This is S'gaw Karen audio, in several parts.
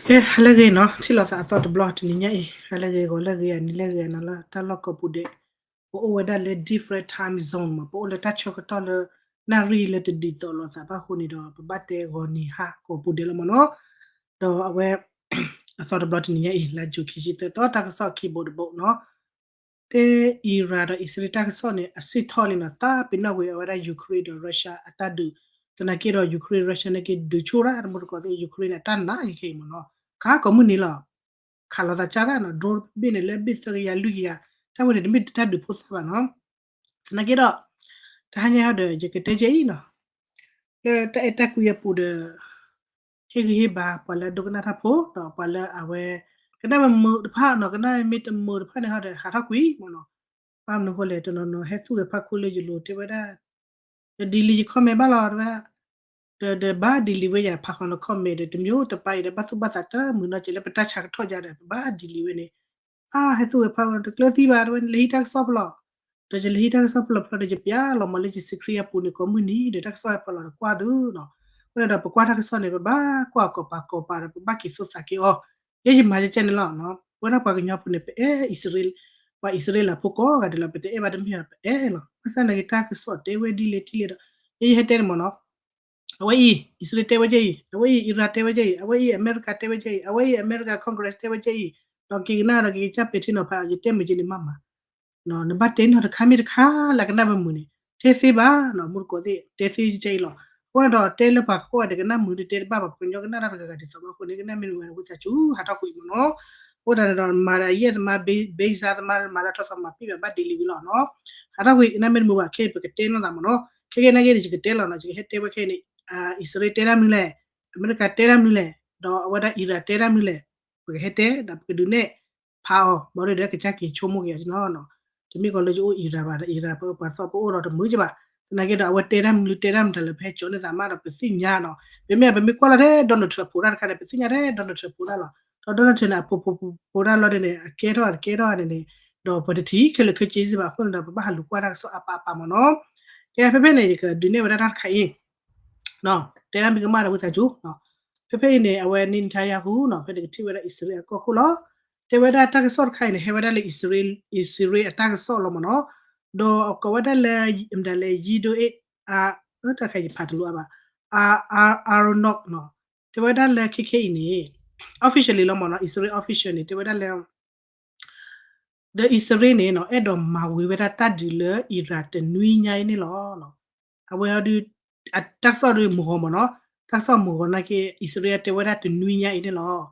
ကဲ ဟါလၢအဂ့ၤနီၤ, ထံၣ်လိာ်သးအသီတဘျီတနံၤညါအံၤ, ဟါလၢအဂ့ၤ ဂီၤလၢအဂ့ၤ အနံၤလၢအဂ့ၤနီၤ, လၢတၢ်လီၢ်ကိးပူၤဒဲး, ပအိၣ်ဝဲဒၣ်လၢ different time zone မး, ပအိၣ်လၢတၢ်ဆၢကတီၢ်လၢ နၣ်ရံၣ်လၢတဒ်သိးလိာ်သးဘၣ်အဃိန့ၣ်ဒီး ပဘၣ်တဲဂီၤနံၤဟါကိးပူၤဒဲးလီၤမးနီၤ. ဒီးအဝဲ အသီတဘျီတနံၤညါအံၤ လၢ ယူၤခံဆံသၢသီ တၢ်ကစီၣ်ခံဘိတဘိနီၤ. တဲ Iran ဒီးအံၣ်စရ့လးတၢ်ကစီၣ်န့ၣ် အဆံးထီၣ်လံနီၤ, သးပ့ၤနီၣ်ကွံာ်အဝဲဒၣ် Ukraine ဒီး Russia အတၢ်ဒုး, သနာ်က့ဒီး Ukraine Russia န့ၣ်က့ဒုးဆူၣ်ရၣ် တမူတကိးသ့ၣ် Ukraine န့ၣ် အတၢ်နာ်ခဲခဲအံၤမးနီၤ, ခးကိးမုၢ်နံၤလီၤ, ခးလိာ်သးကၢ်ရၣ်နီၤ, drone တဘ့ၣ်န့ၣ် လၢဘ့ၣ်သၢကယၤလွံၢ်ကယၤ, တၢ်ဝဲန့ၣ် တမ့ၢ်တၢ်ဒုးဖိသၣ်ဘၣ်နီၤ. သနာ်က့ဒီး တဟါညါဟီဒီး ယကတဲကဲအံၤနီၤ, လၢတၢ်အဲၣ်တၢ်ကွံအပူၤဒီး ဟ့ၣ်ဂံၢ်ဟ့ၣ်ဘါ ပှၤလၢအဒိကနၣ်တၢ်ဖိ ဒီးပှၤလၢအဝဲ ကနၣ်မုာ်တဖၣ်နီၤ, ကနၣ်မ့ၢ်တမုာ်တဖၣ်န့ၣ်ဟီဒီး ဟးထီၣ်ကွံာ်မးနီၤ. ဘၣ်မနုၤအဃိလဲၣ် တနီၤနီၤဟဲသူၣ်ဂဲၤဖးခိၣ်လၢယလိၤ တဲဝဲဒၣ် ဒီး delete ယ comment ဘၣ်လီၤ တဲဝဲဒၣ်, ဒီး ဒီးဘၣ် delete ဝဲယၤ ဖးဃီၤန comment ဒီး တမ့ၢ်အိၣ်တပၢ်အံၤဒီး ဘၣ်သူၣ်ဘၣ်သးတမုာ်နီတစဲးလၢပတၢ်ဆါကထီၣ်ယါဒီး ပဘၣ် delete ဝဲန့ၣ်, အါ ဟဲသူၣ်ဂဲၤဖးဃီၤ တကျၢၤသံဘၣ် တဲဝဲ လဲၤဟံးတၢ်ကစီၣ်ဖဲလဲၣ်, ဒီးယလဲၤဟံးတၢ်ကစီၣ်ဖဲလဲၣ်ဖဲလဲၣ်ဒီး ယပျးလီၤမးလၢယ screen အပူၤန့ၣ်ကိးမုၢ်နံၤဒီး တၢ်ကစီၣ်ဟဲဖဲလဲၣ်ဒီးကွၢ်သုနီၤ. အဃိန့ၣ်ဒီး ပကွၢ်တၢ်ကစီၣ်န့ၣ် ပဘၣ်ကွၢ်ကိးပၤကိးပၤဒီး ပဘၣ်က့ၤသူၣ်သးက့ၤအီၤ, ယဲယမၤကဲန့ၣ်လီၤ. ဝဲဒၣ်ပှၤကညီဖိန့ၣ် ပအဲၣ်အံၣ်စရ့လး, ပှၤအံၣ်စရ့လးဖိကိးဂၤဒဲးလီၤ, ပတအဲၣ်ဘၣ်တမ့ၢ်ဘၣ် ပအဲၣ်လီၤ. ဘၣ်ဆၣ်သနာ်က့တၢ်ကစီၣ်တဲဝဲဒ်လဲၣ်ဒ်လဲၣ်ဒီး ယဲယဟဲတဲန့ၣ်မးနီၤ. အဝဲအံၤ အံၣ်စရ့လးတဲဝဲကဲအံၤ, အဝဲအံၤ Iran တဲဝဲကဲအံၤ, အဝဲအံၤ အမဲရကၤတဲဝဲကဲအံၤ, အဝဲအံၤ အမဲရကၤ Congress တဲဝဲကဲအံၤ, ဒီးက့ၤကနၣ်ဒီးက့ၤကစၢ်ပဲာ်ထံနီၤဖး ယတဲမုာ်က့န့ၣ်မးမး နဘၣ်တဲနီၤတခါမ့ၢ်တခါလၢကနၣ်မုာ်မုာ်န့ၣ် တဲသ့ဘၣ်နီၤ, မူတကိးသ့ၣ် တဲသ့ကဲအံၤလီၤ. အဃိန့ၣ်ဒီးတဲလၢပှၤကိးဂၤဒဲးကနၣ်မုာ်တတဲတဘၣ်ဘၣ်, ပှၤကညီကနၣ်တၢ်တဂၤဂၤဒ်သိးဘၣ်အဃိန့ၣ် ကနၣ်မ့ၢ်မုာ်ဝဲဝံသးစူၤ ဟးထီၣ်ကွံာ်မးနီၤ. အဃိသတးန့ၣ်ဒီး မၤဒီးယဲၢ်သမါ ဘ့ၣ်စါသမါ မၤလၢထီၣ်သးမၤပ့ၣ်ဘၣ် ဘၣ်ဒ်လံဝံၤလီၤနီၤ. ဟးထီၣ်ကွံာ် ကနၣ်မ့ၢ်တမုာ်ဘၣ် ခဲအံၤပကတဲလိာ်သးမးနီၤ. ခဲကနံၣ်အံၤန့ၣ် ယကတဲလီၤနီၤ, ယကဟဲတဲဝဲခဲအံၤန့ၣ် အံၣ်စရ့လးတဲတၢ်မနုၤလဲၣ်, အမဲရကၤတဲတၢ်မနုၤလဲၣ်, ဒီးအဝဲဒၣ် Iran တဲတၢ်မနုၤလဲၣ်, ပကဟဲတဲဒီးပကဒုးနဲၣ်ဖးအီၤ ဘၣ်ဒီးကစၢ်က့ၤဆိကမိၣ်က့ၤအီၤနီၤ. တမ့ၢ်ကီးလၢယအိၣ် Iran ဘၣ်ဒီး Iran ပပှၤသီၣ်ပအိၣ်ဒီးတမုာ်ကဘၣ်. သနာ်က့ဒီး အဝဲတဲတၢ်မနုၤတဲတၢ်မတၤလၢ ပဟဲကၠီၤန့ၢ်သးမးဒီး ပသ့ၣ်ညါနီၤ. ပမ့ၢ် ပမ့ၢ်ကွၢ်လီၤထဲ Donald Trump အဖိတၢ်တခါန့ၣ် ပသ့ၣ်ညါထဲ Donald Trump အဖိတၢ်လီၤ. ဒီး Donald Trump န့ၣ် အဖိဖိဖိတၢ်လီၤဒ်န့ၣ် အကဲထီၣ်တကဲထီၣ်န့ၣ်န့ၣ် ဒီးပတထံၣ်ခဲလၢာ်ခဲဆ့စ့ၢ်ဘၣ်အဃိန့ၣ်ဒီး ပဘၣ်ဟးလူၤကွၢ်တၢ်ကစီၣ်အါပာ်အါပာ်မးနီၤ. ကဲ ဖဲဖဲန့ၣ် ယကဒုးနဲၣ်ဝဲဒၣ်တၢ်တခါအံၤ တဲဒၣ်မ့ၢ်ကမၣ်ဒီးဝံသးစူၤ, ဖဲဖဲအံၤန့ၣ် အဝဲ Netanyahu နီၤ, ဖဲန့ၣ်ကထံၣ်ဝဲဒၣ်အံၣ်စရ့လးအကီၢ်ခိၣ်လီၤ. တဲဝဲဒၣ်တၢ်ကစီၣ်တခါအံၤန့ၣ် ဟဲဝဲဒၣ်လၢအံၣ်စရ့လးအတၢ်ကစီၣ်လီၤမးနီၤ. ဒီးကိးဝဲဒၣ်လၢ မတၤလဲၣ် ယံဒိးအ့ၣ် အ တၢ်တခါယဖးတလိအါဘၣ်, Aharonot နီၤ, တဲဝဲဒၣ်လၢခဲခဲအံၤန့ၣ် officially လီၤမးနီၤ, အံၣ်စရ့လး official န့ၣ် တဲဝဲဒၣ်လၢ ဒီးအံၣ်စရ့လးန့ၣ် အဲၣ်ဒိးမၤဝံၤဝဲဒၣ်တၢ်ဒုးလၢ Iran တနွံညါအံၤန့ၣ်လီၤ. အဝဲအီၤဒုး တၢ်ကစီၣ်ဒုးမုၢ်ဂီၤမးနီၤ, တၢ်ကစီၣ်မုၢ်ဂီၤနာ်က့ အံၣ်စရ့လးတဲဝဲဒၣ်တနွံညါအံၤန့ၣ်လီၤ.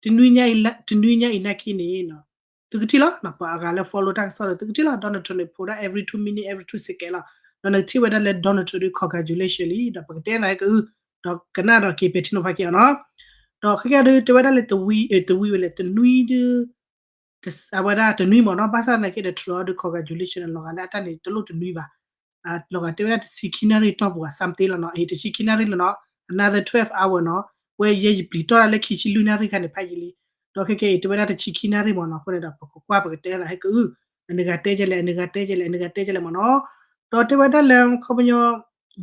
တနွံညါအံၤ တနွံညါအံၤနာ်က့န့ၣ် သုကထံၣ်လီၤ, ပှၤအဂၤလၢ follow တၢ်ကစီၣ်ဒီး သုကထံၣ်လီၤ, Donald Trump န့ၣ် ဖိးဒၣ် every two minute every two second လီၤ. ဒီးနကထံၣ်ဝဲဒၣ်လၢ Donald Trump ဒုး congratulation လံ, ဒီးပကတဲနၤကအု, ဒီးကနၣ်ဒီးက့ၤပဲာ်ထံနီၤဖးက့ၤအီၤနီၤ. ဒီးခဲကဲဒုး တဲဝဲဒၣ်လၢတဝံၤ တဝံၤဝဲလဲၣ် တနွံဒုး အဝဲဒၣ်တနွံမးနီၤ, ဘၣ်ဆၣ်သနာ်က့ဒီး Trump အီၤဒုး congratulation လီၤဂာ်လၢအတၢ်န့ၣ် တလိၣ်တနွံဘၣ်, လီၤဂာ်တဲဝဲဒၣ်တဆံခံနၣ်ရံၣ်တီၢ်ပူၤ something လီၤနီၤ, အံၤ တဆံခံနၣ်ရံၣ်လီၤနီၤ, another twelve hour နီၤ, ဝဲယဲယပျံၤတီၢ်ဒၣ်လၢခံဆံလွံၢ်နၣ်ရံၣ်ခါန့ၣ်ဖးယံာ်လံ, ဒီးခဲကဲအံၤ တဲဝဲဒၣ်တဆံခံနၣ်ရံၣ်မးနီၤ, အဃိန့ၣ်ဒီး ပကကွၢ်ပကတဲသးဟဲကအု, အန့ၣ်ဂၤတဲကလဲၣ် အန့ၣ်ဂၤတဲကလဲၣ် အန့ၣ်ဂၤတဲကလဲၣ်မးနီၤ, ဒီးတဲဝဲဒၣ်လၢခီပညီ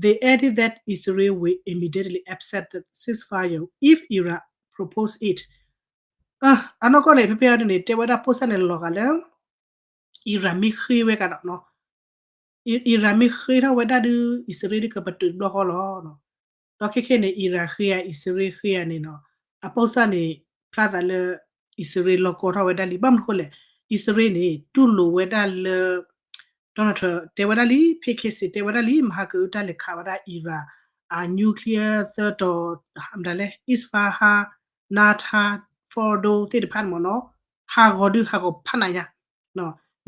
they added that Israel will immediately accept the ceasefire if Iran propose it. အနီၢ်ကီၢ်န့ၣ် ဖဲဖဲအံၤန့ၣ် တဲဝဲဒၣ် post န့ၣ် လီၤဂာ်လၢ Iran မ့ၢ်ဃ့ဝဲကဒီးနီၤ, Iran မ့ၢ်ဃ့ထီၣ်ဝဲဒၣ်ဒုး အံၣ်စရ့လးဒုးကပတုာ်တဘျီဃီလီၤ. ဒီးခဲခဲန့ၣ် Iran ဃ့ဧါ အံၣ်စရ့လးဃ့ဧါန့ၣ်နီၤ, အ post န့ၣ် ဖျါသးလၢ အံၣ်စရ့လးလီၤကီထီၣ်ဝဲဒၣ်လံ. ဘၣ်မနုၤဃိလဲၣ်, အံၣ်စရ့လးန့ၣ် တူၢ်လိာ်ဝဲဒၣ်လၢ Donald Trump တဲဝဲဒၣ်လံ, ဖဲခဲစံးတဲဝဲဒၣ်လံ, မဟါကအုတၢ်လဲၤခးဝဲဒၣ် Iran အ nuclear သၢတီၤ မတၤလဲၣ် Isfahan, Natanz, Fordow သ့ၣ်တဖၣ်န့ၣ်မးနီၤ, ဟးဂီၤဒုးဟးဂီၤဖးနးယါ,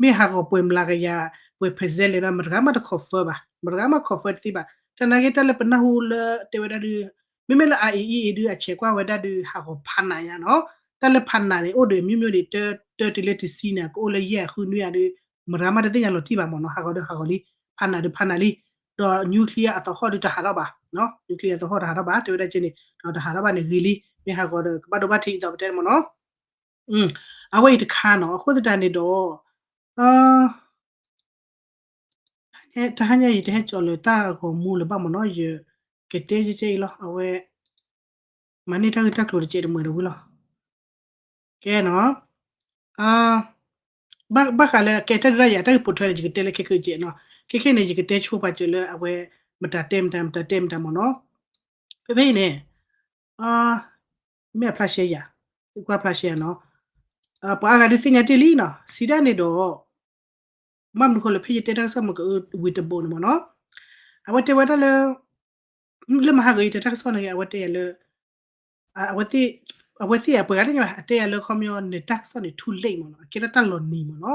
မ့ၢ်ဟးဂီၤပှဲၤမျးကယၤ ပှဲၤ percent လဲၣ်ဒီး မတဂၤမးတ confirm ဘၣ်, မတဂၤမး confirm တသ့ဘၣ်. တနာ်က့တၢ်လၢပနၢ်ဟူလၢတဲဝဲဒၣ်ဒုး မ့မ့ၢ်လၢ IAEA ဒုး အဆဲးကွၢ်ဝဲဒၣ်ဒုး ဟးဂီၤဖးနးယါနီၤ. တၢ်လၢဖးနးန့ၣ် အိၣ်ဒီးအမျိုးမျိုးန့ၣ် တၢ်တုၤလၢတဆံန့ၣ် ကအိၣ်လၢယဲၢ်အဃုနွံယါဒုး မတၤမးတသ့ၣ်ညါလီၤတံၢ်ဘၣ်မးနီၤ. ဟးဂီၤဒုးဟးဂီၤလံ, ဖးနးဒုးဖးနးလံ, ဒီး nuclear အသဟီၣ်ဒုးတဟးထီၣ်ဘၣ်, nuclear အသဟီၣ်တဟးထီၣ်ဘၣ် တဲဝဲဒၣ်က့န့ၣ် ဒီးတဟးထီၣ်ဘၣ်န့ၣ်ဂ့ၤလံ, မ့ၢ်ဟးဂီၤဒီးကဘၣ်ဒိဘၣ်ထံးအသိးပတဲန့ၣ်မးနီၤ. အဝဲအံၤတခါနီၤ, အဃိသတးန့ၣ်ဒီး တဟါညါအံၤတဟဲကၠီလၢတၢ်ဂီၤမူလၢၤဘၣ်မးနီၤ, ယကတဲကဲအံၤလီၤ. အဝဲ မၤန့ၢ်တၢ်ဂ့ၢ်တၢ်ကျိၤတကဲးတမှဲၤဒီးဝံၤလီၤ. ကဲနီၤ, ဘၣ်ဃးလၢကဲတၢ်ဒုးတၢ်ယၤ တၢ်ဂ့ၢ်ပိာ်ထွဲန့ၣ် ယကတဲလၢခဲကၢကဲးနီၤ, ခဲခဲန့ၣ် ယကတဲဆိပာ်စၢၤလၢအဝဲ မတၤတဲမတၤ မတၤတဲမတၤမ့ၢ်နီၤ, ဖဲဖဲအံၤန့ၣ် မ့ၢ်အဖျါရှဲယၤ, သုကွၢ်ဖျါရှဲနီၤ, ပှၤအါဂၤဒုးသ့ၣ်ညါတ့ၢ်လံနီၤ, စံးဒၣ်န့ၣ်ဒီး ဘၣ်မနုၤဃိလၢဖဲယတဲတၢ်ကစီၣ်မ့ၢ်ကဝံၤတဘိန့ၣ်မ့ၢ်နီၤ, အဝဲတဲဝဲဒၣ်လၢ လၢမဟါဂ့ၤ ယတဲတၢ်ကစီၣ်န့ၣ်ဂ့ၤ အဝဲတဲယၤလၢ အဝဲသ့ၣ်အပှဲၤဂၤသ့ၣ်ညါဘၣ် အတဲယၤလၢခီပညီ နတၢ်ကစီၣ်န့ၣ် too late မ့ၢ်နီၤ, အကဲထီၣ်တၢ်လီၤနံၤမ့ၢ်နီၤ,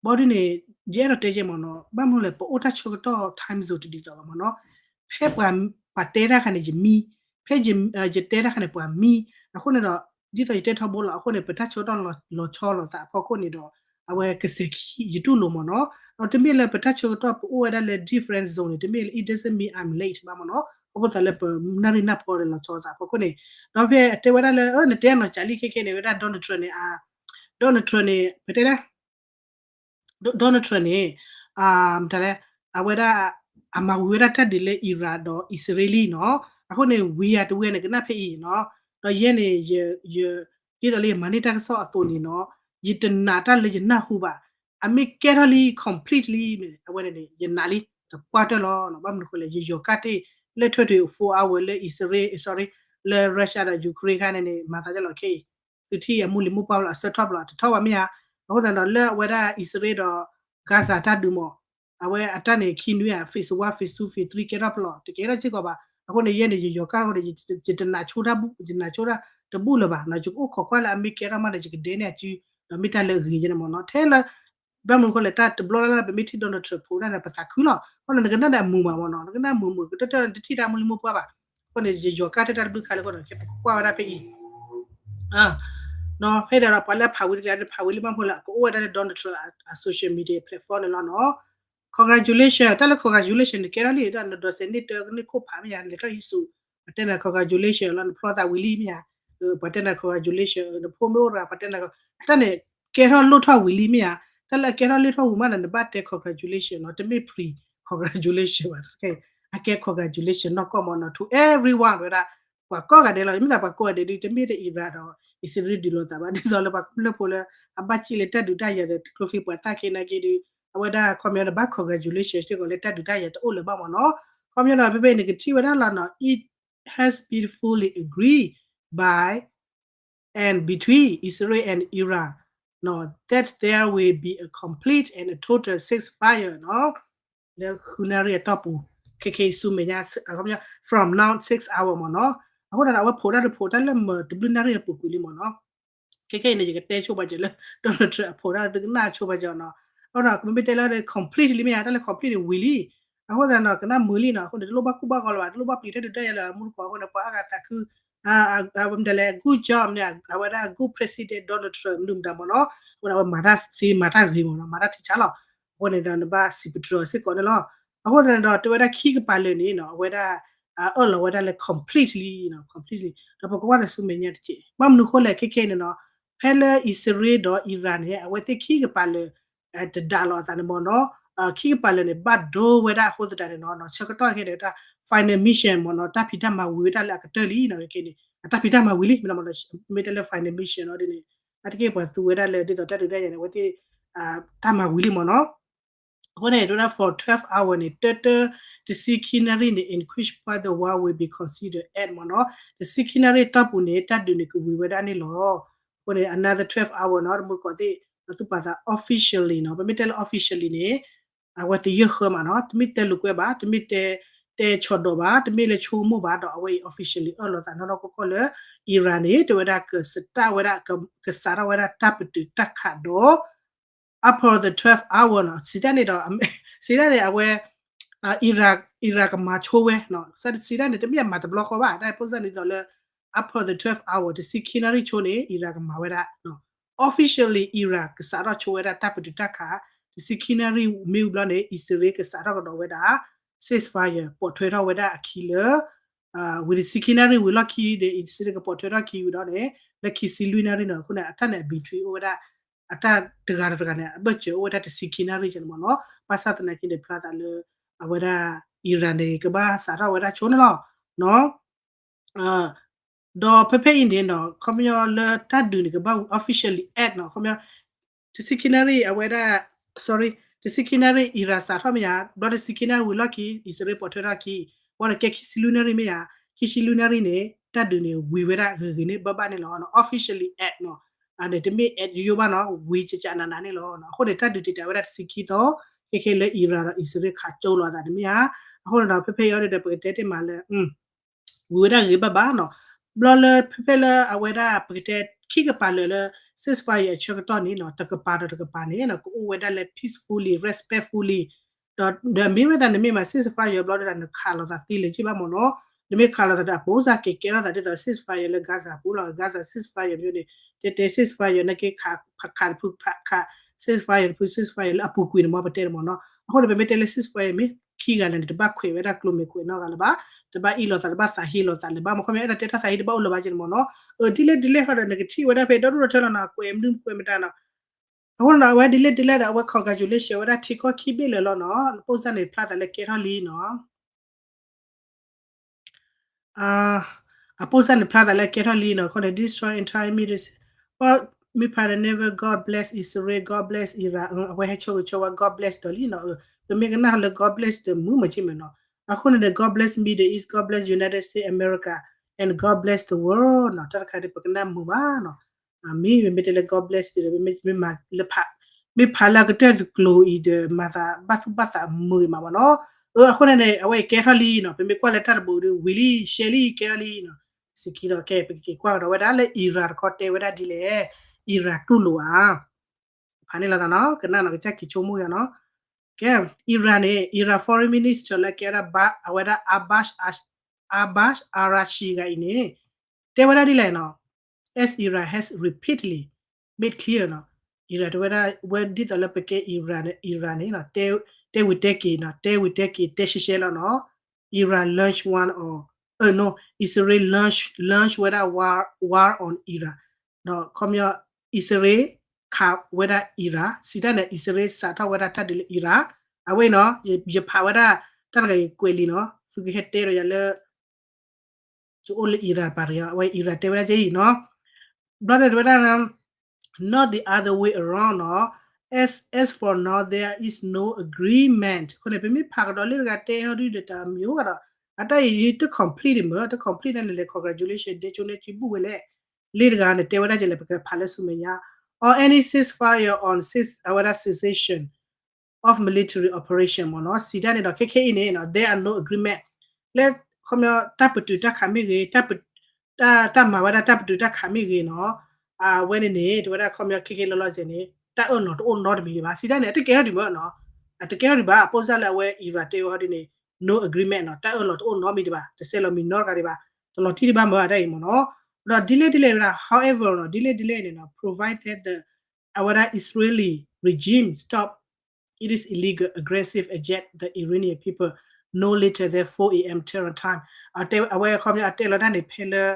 ဘီဒ်န့ၣ် ယအဲၣ်ဒိးတဲကဲမ့ၢ်နီၤ, ဘၣ်မနုၤလဲၣ် ပအိၣ်တၢ်ဆၢကတီၢ် time zone တဒ်သိးဘၣ်မ့ၢ်နီၤ, ဖဲပှၤပှၤတဲတၢ်ခါန့ၣ် ယမံ, ဖဲယတဲတၢ်ခါန့ၣ် ပှၤမံ, အဃိန့ၣ်ဒီး ဒ်သိးယတဲထီဘိလီၤ အဃိန့ၣ် ပတၢ်ဆၢကတီၢ်လီၤဆီလိာ်သးအဖီခိၣ်န့ၣ်ဒီး အဝဲကစဲးခံ ယတူၢ်လိာ်မ့ၢ်နီၤ, တမ့ၢ်လၢပတၢ်ဆၢကတီၢ်ပအိၣ်ဝဲဒၣ်လၢ different zone န့ၣ် တမ့ၢ်လၢ it doesn't mean I'm late ဘၣ်မ့ၢ်နီၤ, အဃိသတးလၢပနၣ်ရံၣ်နၢ်ဖီဒီးလီၤဆီလိာ်သးအဖီခိၣ်န့ၣ်, ဒီးဖဲအတဲဝဲဒၣ်လၢ နတဲနီၤ ကၠးလံခဲခဲန့ၣ် ဝဲဒၣ် Donald Trump န့ၣ် Donald Trump န့ၣ် ပတဲဒၣ် Donald Trump န့ၣ် မတၤလဲၣ် အဝဲဒၣ် အမၤဝံၤဝဲဒၣ်တၢ်ဒုးလၢ Iran ဒီးအံၣ်စရ့လးနီၤ, အဃိန့ၣ် ဝံၤယၤတဝံၤန့ၣ် ကနၣ်ဖဲအံၤနီၤ, ဒီးယဲန့ၣ် ယ ဒ်သိးလၢယမၤန့ၢ်တၢ်ကစီၣ်အသိးန့ၣ်နီၤ, ယတနာ်တၢ်လၢယနၢ်ဟူဘၣ်, အမ့ၢ်ကဲထီၣ်လံ completely န့ၣ် အဝဲန့ၣ်န့ၣ် ယနာ်လံ တပှၢ်တၢၢ်လီၤ, ဘၣ်မနုၤဃိလဲၣ် ယယီၤကၢ်တ့ၢ် လၢထွဲထွဲ four hour လၢအံၣ်စရ့လး sorry လၢ Russia ဒီး Ukraine ခါန့ၣ်န့ၣ် မၤသးဒ်လဲၣ်ခဲအံၤ သုထံၣ်အမူလံၤမိၢ်ပှၢ်လီၤ အဆၢထီၣ်ပလီၤ အတထီၣ်ဘၣ်မ့ၢ်ဧါ, အဃိသတးဒီးလၢအဝဲဒၣ်အံၣ်စရ့လးဒီး Gaza တၢ်ဒုးမး အဝဲအတၢ်န့ၣ် ခံနွံဧါ phase one phase two phase three ကဲထီၣ်ပလီၤ တကဲထီၣ်စ့ၢ်ကီးဘၣ်, အဃိန့ၣ် ယဲန့ၣ် ယယီၤကၢ်ထီၣ်ဒီး ယတနာ်ဆိတၢ်ဘူၣ် ယနာ်ဆိတၢ်တဘူၣ်လၢၤဘၣ်နီၤ, ယကအိၣ်ခိးကွၢ်လၢအမ့ၢ်ကဲထီၣ်မးဒီး ယကဒဲန့ၢ်အစု ဒီးမ့ၢ်တၢ်လၢအဂ့ၤန့ၣ်မ့ၢ်နီၤ, ထဲလၢ ဘၣ်မနုၤဃိလဲၣ် တၢ်တဘျီလၢ်လၢ် ပမ့ၢ်ထံၣ် Donald Trump ဖိဒၣ်န့ၣ် ပသးခုလီၤ, အဃိန့ၣ် နကနၣ်ဒီးအမုာ်မးမ့ၢ်နီၤ, နကနၣ်မုာ်မုာ် ကတၢၢ်တၢၢ် နတထံၣ်တၢ်မူလံၤမိၢ်ပှၢ်ဘၣ်, အဃိန့ၣ် ယယီၤကၢ်တၢၢ်တၢ်တဘျုးခါလၢအဃိန့ၣ် ကဲပကကွၢ်ဝဲဒၣ်ဖဲအံၤ ဖဲဒၣ်ဒီးပှၤလၢဖးဝံၤတကျါန့ၣ် ဖးဝံၤလံဘၣ်မနုၤဃိလဲၣ် ကအိၣ်ဝဲဒၣ်လၢ Donald Trump အ social media platform န့ၣ်လီၤနီၤ, congratulation တၢ်လၢ congratulation န့ၣ် ကဲထီၣ်လံဒီး နဒိးစဲးန့ၢ်တၢ်ကန့ၢ်ခိၣ်ဖးမ့ၢ်ဧါ လဲၤထီၣ်ဟံးဆူၣ် ပှၤတဲနၤ congratulation လီၤ နဖျီသးဝံၤလံမ့ၢ်ဧါ, ပှၤတဲနၤ congratulation နဖိမ့ၢ်အိၣ်တဂၤ ပှၤတဲနၤ တၢ်န့ၣ် ကဲထီၣ်လိၣ်ထီၣ်ဝံၤလံမ့ၢ်ဧါ, တၢ်လၢအကဲထီၣ်လိၣ်ထီၣ်ဝံၤမးန့ၣ် နဘၣ်တဲ congratulation နီၤ, တမ့ၢ် pre congratulation ဘၣ်, အကဲ congratulation နီၢ်ကီၢ်မ့ၢ်နီၤ to everyone ဝဲဒၣ် ပှၤကိးဂၤဒဲးလီၤ, မ့ၢ်သးပှၤကိးဂၤဒဲးဒုး တမ့ၢ်ထဲ Iran ဒီး အံၣ်စရ့လး ဒုးလိာ်သးဘၣ်, ဒ်သိးလၢပှၤကမျၢၢ်ဖိလၢ အဘၣ်စံၣ်လၢတၢ်ဒုးတၢ်ယၤဒီး ကျိချံပှၤသၣ်က့ၤနာ်က့ၤဒုး အဝဲဒၣ်ခီပညီနဘၣ် congratulation စ့ၢ်ကီးလၢတၢ်ဒုးတၢ်ယၤတအိၣ်လၢၤဘၣ်မ့ၢ်နီၤ, ခီပညီဒီး ဖဲဖဲအံၤ နကထံၣ်ဝဲဒၣ်လီၤနီၤ it has been fully agreed by and between Israel and Iran နီၤ that there will be a complete and a total ceasefire နီၤ, လၢဃုနၣ်ရံၣ်အတီၢ်ပူၤ, ခဲခဲအံၤဆူမဲာ်ညါ from now six hour မ့ၢ်နီၤ, အဃိသတးဒီး အဝဲဖိးတၢ်တဖိးတၢ်လၢမတဘျုးနၣ်ရံၣ်အပူၤကွံာ်လံမ့ၢ်နီၤ, ခဲခဲအံၤန့ၣ် ယကတဲဆိပာ်စၢၤလၢ Donald Trump အဖိးတၢ်သုကနၣ်ဆိပာ်စၢၤနီၤ, အဃိဒီး ကမ့ၢ်တဲလၢ completely မ့ၢ်ဧါ, တၢ်လၢ complete န့ၣ်ဝံၤလံ, အဃိသတးဒီး ကနၣ်မုာ်လံနီၤ, အဃိန့ၣ် တလိၣ်ဘၣ်ကူၣ်ဘၣ်ဂီၤလၢၤဘၣ်, တလိၣ်ဘၣ်ပျံၤတၢ်ဒုးတၢ်ယၤလၢၤ မူတကိးအဃိန့ၣ် ပှၤအါဂၤသးခု မတၤလဲၣ် good job န့ၣ် အဝဲဒၣ် good president Donald Trump မနုၤမတၤမ့ၢ်နီၤ, အဃိန့ၣ် အဝဲမၤတၢ်သ့မၤတၢ်ဂ့ၤမ့ၢ်နီၤ, မၤတၢ်ထံဆါလီၤ, အဃိန့ၣ်ဒီး နဘၣ်စံးပတြၢၤစ့ၢ်ကီးန့ၣ်လီၤ, အဃိသတးဒီး တဲဝဲဒၣ်ခံကပၤလၢာ်န့ၣ်နီၤ, အဝဲဒၣ် အၢၣ်လီၤဝဲဒၣ်လၢ completely နီၤ, completely ဒီးပကကွၢ်ဒီးဆူမဲာ်ညါတက့ၢ်, ဘၣ်မနုၤဃိလဲၣ်ခဲခဲအံၤန့ၣ်နီၤ, ဖဲလၢအံၣ်စရ့လးဒီး Iran န့ၣ် အဝဲသ့ၣ်ခံကပၤလၢာ် တဒၣ်လီၤအသးန့ၣ်မ့ၢ်နီၤ, ခံကပၤလၢာ်န့ၣ် ဘၣ်ဒိဝဲဒၣ်အဃိသတးန့ၣ်နီၤ, ဆၢကတီၢ်ခဲန့ၣ် တၢ် final mission မ့ၢ်နီၤ, တၢ်ဖံးတၢ်မၤဝံၤဝဲဒၣ်လၢအကတၢၢ်လံနီၤ, ခဲခဲန့ၣ် အတၢ်ဖံးတၢ်မၤဝံၤလံ မ့ၢ်နီၤ, မ့ၢ်တဲလၢ final mission နီၤဒ်န့ၣ်, အတက့ၢ်ပှၤသူဝဲဒၣ်လၢဒ်သိးတၢ်ဒုးတၢ်ယၤန့ၣ် အဝဲသ့ၣ် တၢ်မၤဝံၤလံမ့ၢ်နီၤ, အဃိန့ၣ် တဲဝဲဒၣ် for twelve hour န့ၣ် တၢတၢ တဆံခံနၣ်ရံၣ်န့ၣ် in which part the war will be considered at မ့ၢ်နီၤ, တဆံခံနၣ်ရံၣ်တီၢ်ပူၤန့ၣ် တၢ်ဒုးန့ၣ်ကဝံၤဝဲဒၣ်န့ၣ်လီၤ. အဃိန့ၣ် another twelve hour နီၤ, တမူတကိးသ့ၣ် ဒီးသူၣ်ပာ်သး officially နီၤ, ပမ့ၢ်တဲလၢ officially န့ၣ် အဝဲသယုၢ်ဃၢမးနီၤ, တမ့ၢ်တဲလိာ်ကွဲဘၣ်, တမ့ၢ်တဲ တဲဆီၣ်ဒီးဘၣ်, တမ့ၢ်လၢဆိကမိၣ်ဘၣ်, ဒီးအဝဲအံၤ officially အၢၣ်လီၤသးနီၢ်နီၢ်ကီၢ်ကီၢ်လၢ Iran န့ၣ် တဲဝဲဒၣ်ကစးထီၣ်ဝဲဒၣ် ကစးထီၣ်ဝဲဒၣ်တၢ်ပတုာ်တၢ်ခးဒီး after the twelve hour နီၤ, စံးတၢ်န့ၣ်ဒီး စံးတၢ်န့ၣ် အဝဲ Iran Iran ကမၤဆိဝဲနီၤ, စံးတၢ်န့ၣ် တမ့ၢ်အမၤတဘျီဃီဘၣ်, တၢ်ဖိစၢ်န့ၣ်သိးလၢ after the twelve hour တဆံခံနၣ်ရံၣ်ဆိန့ၣ် Iran ကမၤဝဲဒၣ် officially Iran ကစးထီၣ်ဆိဝဲဒၣ်တၢ်ပတုာ်တၢ်ခး, တဆံခံနၣ်ရံၣ်မ့ၢ်ဝံၤဘျီန့ၣ် အံၣ်စရ့လးကစးထီၣ်ကဒီးဝဲဒၣ် ceasefire ပိာ်ထွဲထီၣ်ဝဲဒၣ်အခံလၢ ဝံၤတဆံခံနၣ်ရံၣ်ဝံၤလီၢ်ခံဒီး အံၣ်စရ့လးကပိာ်ထွဲထီၣ်ခံဝံၤဒီးန့ၣ် လၢခံဆံလွံၢ်နၣ်ရံၣ်နီၤ, အဃိန့ၣ် အတၢ်န့ၣ် အ between အိၣ်ဝဲဒၣ် အတၢ်တဂၤတဂၤန့ၣ် အဘၢၣ်စၢၤအိၣ်ဝဲဒၣ်တဆံခံနၣ်ရံၣ်န့ၣ်မ့ၢ်နီၤ, ဘၣ်ဆၣ်သနာ်က့န့ၣ် ဖျါသးလၢ အဝဲဒၣ် Iran န့ၣ် ကဘၣ်စးထီၣ်ဝဲဒၣ်ဆိန့ၣ်လီၤ. ဒီးဖဲဖဲအံၤန့ၣ်နီၤ ခီပညီလၢတၢ်ဒုးန့ၣ် ကဘၣ်ဝံၤ officially end နီၤ ခီပညီ တဆံခံနၣ်ရံၣ် အဝဲဒၣ် sorry တဆံခံနၣ်ရံၣ် Iran စးထီၣ်မ့ၢ်ဧါ, ဘျီတဆံခံနၣ်ရံၣ်ဝံၤလီၢ်ခံ အံၣ်စရ့လးပိာ်ထွဲထီၣ်ခံ, ဝဲန့ၣ်ကဲခံဆံလွံၢ်နၣ်ရံၣ်မ့ၢ်ဧါ, ခံဆံလွံၢ်နၣ်ရံၣ်န့ၣ် တၢ်ဒုးန့ၣ်ဝံၤဝဲဒၣ်ဂ့ၤဂ့ၤန့ၣ် ဘၣ်ဘၣ်န့ၣ်လီၤနီၤ officially end နီၤ, အန့ၣ်တမ့ၢ် end ယိယိဘၣ်နီၤ ဝံၤကကနးနးန့ၣ်လီၤနီၤ. အဃိန့ၣ် တၢ်ဒုးတံာ်တာ်ဝဲဒၣ်တဆံခံသီ ခဲခဲလၢ Iran ဒီးအံၣ်စရ့လးခးကၠိလိာ်အသးတမ့ၢ်ဧါ. အဃိန့ၣ်ဒီး ဖဲဖဲအံၤအီၤဒီး ပကတဲတ့ၢ်မးလၢ ဝံၤဝဲဒၣ်ဂ့ၤဘၣ်ဘၣ်နီၤ. ဘျီလၢဖဲဖဲလၢအဝဲဒၣ် ပကတဲခံကပၤလၢာ်လၢ ceasefire အဆၢကတီၢ်န့ၣ်နီၤ တကပၤဒီးတကပၤန့ၣ်နီၤ ကအိၣ်ဝဲဒၣ်လၢ peacefully, respectfully ဒီး ဒီးမ့ၢ်ဝဲဒၣ်နမ့ၢ်မၤ ceasefire ဘျီဒီး နခးလိာ်သးသ့လၢၤက့ဘၣ်မ့ၢ်နီၤ. နမ့ၢ်ခးလိာ်သးဒီး အပိစၢ်က့ၤကဲထီၣ်သးဒ်သိး ceasefire လၢ Gaza ပူၤလီၤ. Gaza ceasefire မ့ၢ်န့ၣ် တဲတဲ ceasefire နာ်က့ ခးဖုခးခး ceasefire တဖု ceasefire လၢအပူၤကွံာ်န့ၣ်မ့ၢ် ပတဲန့ၣ်မ့ၢ်နီၤ. အဃိန့ၣ် ပမ့ၢ်တဲလၢ ceasefire မ့ၢ်ခံဂၤလၢာ်န့ၣ် တဘၣ်ခွဲးဝဲဒၣ်ကျိၤမဲာ်ခွဲးနီတဂၤလၢၤဘၣ်, တဘၣ်အ့ၣ်လိာ်သး တဘၣ်သးဟ့လိာ်သးလၢၤဘၣ်. မ့ၢ်ခီမ့ၢ် အဲၣ်ဒိးတဲတၢ်သးဟ့တဘၣ်အိၣ်လၢၤဘၣ်က့န့ၣ်မ့ၢ်နီၤ. အဒ်လဲၣ်ဒ်လဲၣ်ဃီဒီး နကထံၣ်ဝဲဒၣ်ဖဲဒီဒိၣ်ဒီထၢလီၤနီၤ ကွဲးမနုၤကွဲးမတၤနီၤ. အဃိန့ၣ်ဒီး အဝဲဒ်လဲၣ်ဒ်လဲၣ်ဒီး အဝဲ congratulation ဝဲဒၣ်ထံကီၢ်ခံဘ့ၣ်လၢာ်လီၤနီၤ. ပိစၢ်န့ၣ် ဖျါသးလၢကဲထီၣ်လံနီၤ. အပိစၢ်န့ၣ် ဖျါသးလၢကဲထီၣ်လံနီၤ. အဃိန့ၣ် destroy entire Middle East မ့ၢ်ဖးဒီး never God bless Israel, God bless Iran, အဝဲဟဲဆိကမိၣ်ဆိဝဲ God bless ဒီးလံနီၤ. ပမ့ၢ်ကနၣ်လၢ God bless ဒီးမုာ်မးက့မ့ၢ်နီၤ. အဃိန့ၣ်ဒီး God bless Middle East, God bless United States America, and God bless the world နီၤ. တၢ်တခါဒီး ပကနၣ်မုာ်ဘၣ်နီၤ. မ့ၢ်မ့ၢ်တဲလၢ God bless ဒီး မ့ၢ်မၤလၢဖး မ့ၢ်ဖးလၢအကတၢၢ်တကျိၤအံၤဒီး မၤသးဘၣ်သူၣ်ဘၣ်သးမုာ်မးမ့ၢ်နီၤ. အဃိန့ၣ်န့ၣ် အဝဲအံၤကဲထီၣ်လံနီၤ. ပမ့ၢ်ကွၢ်လၢတၢ်တဘိးဒီး ဝံၤလံ ရှဲလံ ကဲထီၣ်လံနီၤ. စံးခံဒီး ကဲ ပကက့ၤကွၢ်ကဒီးဝဲဒၣ်လၢ Iran တခီတဲဝဲဒၣ်ဒ်လဲၣ်, Iran တူၢ်လိာ်ဧါ. ဖးန့ၢ်လိာ်သးနီၤ ကနၣ်နီၤ ကစၢ်က့ၤဆိကမိၣ်ယၤနီၤ. ကဲ Iran န့ၣ် Iran Foreign Minister လၢကဲဝဲဒၣ် အဝဲဒၣ် Abbas Araghchi ဂၤအံၤန့ၣ် တဲဝဲဒၣ်ဒ်လဲၣ်နီၤ, as Iran has repeatedly made clear နီၤ, Iran တဲဝဲဒၣ် ဝဲဒ်သိးလၢပကဲ Iran န့ၣ် Iran န့ၣ်နီၤ တဲဝံၤတဲက့ၤနီၤ တဲဝံၤတဲက့ၤ တဲရှဲရှဲလီၤနီၤ. Iran launch one or, uh, no, Israel launch, launch ဝဲဒၣ် war, war on Iran နီၤ. ခီပညီ အံၣ်စရ့လး ခးဝဲဒၣ် Iran စံးတၢ်န့ၣ် အံၣ်စရ့လး စးထီၣ်ဝဲဒၣ်တၢ်ဒုးလၢ Iran အဝဲအံၤနီၤ ယဖးဝဲဒၣ် တၢ်တဂၤအံၤကွဲးလံနီၤ သုကဟဲတဲဒီးယၤလၢ ယအိၣ်လၢ Iran ပၤတဂၤ အဝဲ Iran တဲဝဲဒၣ်ကဲအံၤနီၤ. ဘျီဒီးတဲဝဲဒၣ် not the other way around နီၤ. As, as for now, there is no agreement အဃိန့ၣ် ပမ့ၢ်ဖးကဒီးလၢတဂၤတဲဟီဒုဒီးတမံၤအိၣ်ကဒီး အတၢ်အံၤတ complete မ့ၢ် တ complete န့ၣ်လဲၤ congratulation ဒဲကၠိနဲကၠိဘူၣ်ဝဲလဲၣ်. လၢတဂၤန့ၣ် တဲဝဲဒၣ်ကလဲၣ် ပကဖးလၢဆူမဲာ်ညါ or any ceasefire on cease အဝဲဒၣ် cessation of military operation မ့ၢ်နီၤ. စံးတၢ်န့ၣ်ဒီး ခဲခဲအံၤန့ၣ် there are no agreement လၢ ခီပညီ တၢ်ပတုာ်တၢ်ခးမ့ၢ်ဂ့ၤ တၢ်မၤဝဲဒၣ်တၢ်ပတုာ်တၢ်ခးမ့ၢ်ဂ့ၤနီၤ အဝဲန့ၣ်န့ၣ် တဲဝဲဒၣ် ခီပညီ ခဲခဲလီၤလီၤဆဲးန့ၣ် တၢ်အၢၣ်လီၤတအိၣ်နီတမံၤဘၣ်. စံးတၢ်န့ၣ် အတကဲထီၣ်ဒံးမ့ၢ်နီၤ အတကဲထီၣ်ဒံးဘၣ် အပိစၢ်လၢအဝဲ Iran တဲဝဲဟီဒ်န့ၣ် no agreement နီၤ တၢ်အၢၣ်လီၤတအိၣ်နီတမံၤဒံးဘၣ် တဆဲးလီၤမံၤနီတဂၤဒံးဘၣ် တလီၤတံၢ်ဒံးဘၣ်မ့ၢ်အတၢ်အံၤမ့ၢ်နီၤ. ဒီးဒ်လဲၣ်ဒ်လဲၣ်ဝဲဒၣ် however နီၤ ဒ်လဲၣ်ဒ်လဲၣ်န့ၣ်နီၤ provided the အဝဲဒၣ် Israeli regime stop it is illegal aggressive attack the Iranian people no later than four a.m. Tehran time အတဲ အဝဲခီပညီအတဲလီၤတၢ်န့ၣ်ဖဲလၢ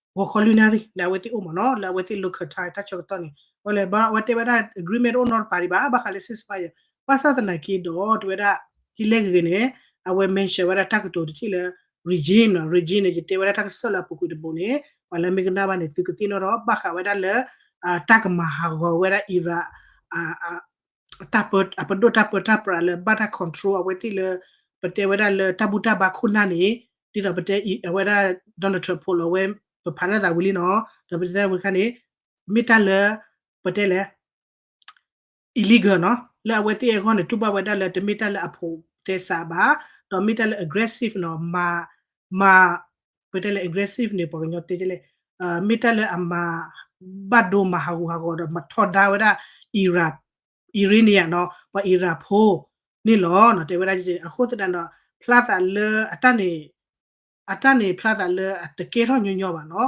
ဂီၤခီလွံၢ်နၣ်ရံၣ် လၢအဝဲသ့ၣ်အိၣ်မ့ၢ်နီၤ လၢအဝဲသ့ၣ် local time တၢ်ဆၢကတီၢ်န့ၣ် ဝဲလဲၣ်ဘၣ် အဝဲတဲဝဲဒၣ် agreement တအိၣ်နီတပၤဒံးဘၣ် ဘၣ်ဃးလၢ ceasefire ဘၣ်ဆၣ်သနာ်က့ဒီး တဲဝဲဒၣ် ဒ်လဲၣ်ဂ့ၤဂ့ၤန့ၣ် အဝဲ mention ဝဲဒၣ်တၢ်ကတိၤတထံၣ်လၢ regime နီၤ regime န့ၣ် ယတဲဝဲဒၣ်တၢ်ကစီၣ်လၢအပူၤကွံာ်တဘိန့ၣ် ပှၤလၢမ့ၢ်ကနၣ်ဘၣ်န့ၣ် သုကသ့ၣ်နီၣ်ထီၣ် ဘၣ်ဃးဝဲဒၣ်လၢ တၢ်ကမၤဟးဂီၤဝဲဒၣ် Iran အပဒိၣ်တၢ်ပၢတၢ်ပြးလၢဘၣ်တၢ် control အဝဲသ့ၣ်လၢ ပတဲဝဲဒၣ်လၢတၢ်ဘူၣ်တၢ်ဘါခိၣ်နၢ်န့ၣ် ဒ်သိးပတဲအဝဲဒၣ် Donald Trump ဖိလီၤဝဲ ပဖးန့ၢ်သးဝံၤလံနီၤ ဒီးပတဲဝဲခါန့ၣ် မ့ၢ်တၢ်လၢ ပတဲလဲၣ် illegal နီၤ လၢအဝဲသ့ၣ်အဂီၢ်န့ၣ် တူၢ်ဘၣ်ဝဲဒၣ်လၢတမ့ၢ်တၢ်လၢအဖိးသဲစးဘၣ် ဒီးမ့ၢ်တၢ်လၢ aggressive နီၤ မၤ မၤ ပတဲလဲၣ် aggressive န့ၣ် ပှၤကညီတဲလဲၣ် မ့ၢ်တၢ်လၢအမၤ ဘၣ်ဒိမၤဟးဂူာ်ဟးဂီၤဒီး မၤထီဒါဝဲဒၣ် Iran Iranian နီၤ ပှၤ Iran ဖိန့ၣ်လီၤနီၤ တဲဝဲဒၣ် အဃိသတးဒီး ဖျါသးလၢအတၢ်န့ၣ် အတၢ်န့ၣ် ဖျါသးလၢအတကဲထီၣ်ညီညီဘၣ်နီၤ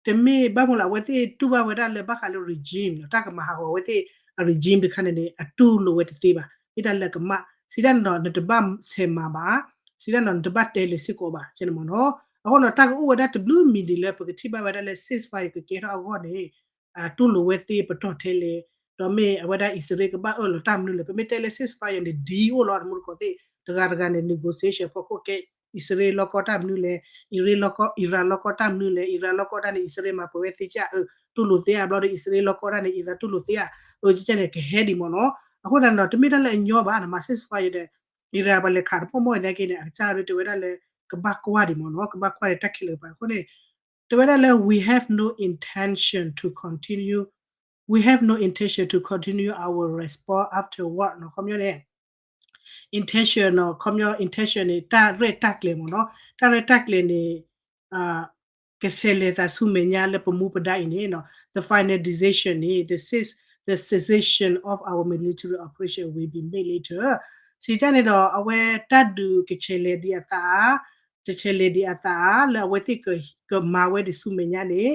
တမ့ၢ်ဘၣ်မနုၤလၢအဝဲသ့ၣ်တူၢ်ဘၣ်ဝဲဒၣ်လၢဘၣ်ဃးလၢ regime နီၤ တၢ်ကမၤဟးဂီၤအဝဲသ့ၣ်အ regime တခါန့ၣ်န့ၣ် အတူၢ်လိာ်ဝဲတသ့ဘၣ် မ့ၢ်တၢ်လၢအကမၣ် စံးတၢ်န့ၣ်ဒီး နတဘၣ်ဆဲးမၤဘၣ် စံးတၢ်န့ၣ်ဒီး နတဘၣ်တဲလၢၤစ့ၢ်ကီးဘၣ် ကဲန့ၣ်မ့ၢ်နီၤ အဃိဒီး တၢ်ကအိၣ်ဝဲဒၣ်တဘျုးမံၤဒ်လၢပကထံၣ်ဘၣ်ဝဲဒၣ်လၢ ceasefire ကကဲထီၣ်အဂီၢ်န့ၣ် တူၢ်လိာ်ဝဲသ့ပတီၢ်ထဲလဲၣ် ဒီးမ့ၢ်အဝဲဒၣ်အံၣ်စရ့လးကဘၣ်အၢၣ်လီၤတၢ်မနုၤလဲၣ် ပမ့ၢ်တဲလၢ ceasefire န့ၣ် deal အိၣ်လီၤ တမူတကိးသ့ၣ် တဂၤတဂၤန့ၣ် negotiation ဖီခိၣ်ကဲ အံၣ်စရ့လးလီၢ်ကီၢ်တၢ်မနုၤလဲၣ်, အံၣ်ရ့လီၢ်ကီၢ် အံရၣ်လီၢ်ကီၢ်တၢ်မနုၤလဲၣ်, အံရၣ်လီၢ်ကီၢ်တၢ်န့ၣ် အံၣ်စရ့လးမၤပှဲၤဝဲသ့ကၢ် အၢ တူၢ်လိာ်သ့ဧါ ဘျီဒီး အံၣ်စရ့လးလီၢ်ကီၢ်တၢ်န့ၣ် အံရၣ်တူၢ်လိာ်သ့ဧါ, အၢ ကကဲန့ၣ် ကဟဲဒံးမ့ၢ်နီၤ. အဃိသတးန့ၣ်ဒီး တမ့ၢ်တၢ်လၢအညီဘၣ်နီၤ, မၤ ceasefire ဒီး အံရၣ်ပှၤလဲၤခးတပိၢ်မီၢ်နာ်က့န့ၣ် အကစၢ်ဒုးတဲဝဲဒၣ်လၢ ကဘၣ်ကွၢ်ဒံးမ့ၢ်နီၤ, ကဘၣ်ကွၢ်န့ၣ် တၢ်ခဲလၢာ်ကပၤအဃိန့ၣ် တဲဝဲဒၣ်လၢ we have no intention to continue, we have no intention to continue our response afterward နီၤ, ခီပညီန့ၣ် intention နီၤ, ခီပညီ intention န့ၣ် တၢ်ရဲၣ်တၢ်ကျဲၤမ့ၢ်နီၤ, တၢ်ရဲၣ်တၢ်ကျဲၤန့ၣ် ကဆဲးလဲၤသးဆူမဲာ်ညါလၢပမူပဒါအံၤန့ၣ်နီၤ, the final decision န့ၣ် the ce- the cessation of our military operation will be made later. စံးတၢ်န့ၣ်ဒီး အဝဲတၢ်ဒုးကဆဲးလဲၤဒံးအသးဧါ, တဆဲးလဲၤဒံးအသးဧါ လၢအဝဲသ့ၣ်ကမၤဝဲဒံးဆူမဲာ်ညါန့ၣ်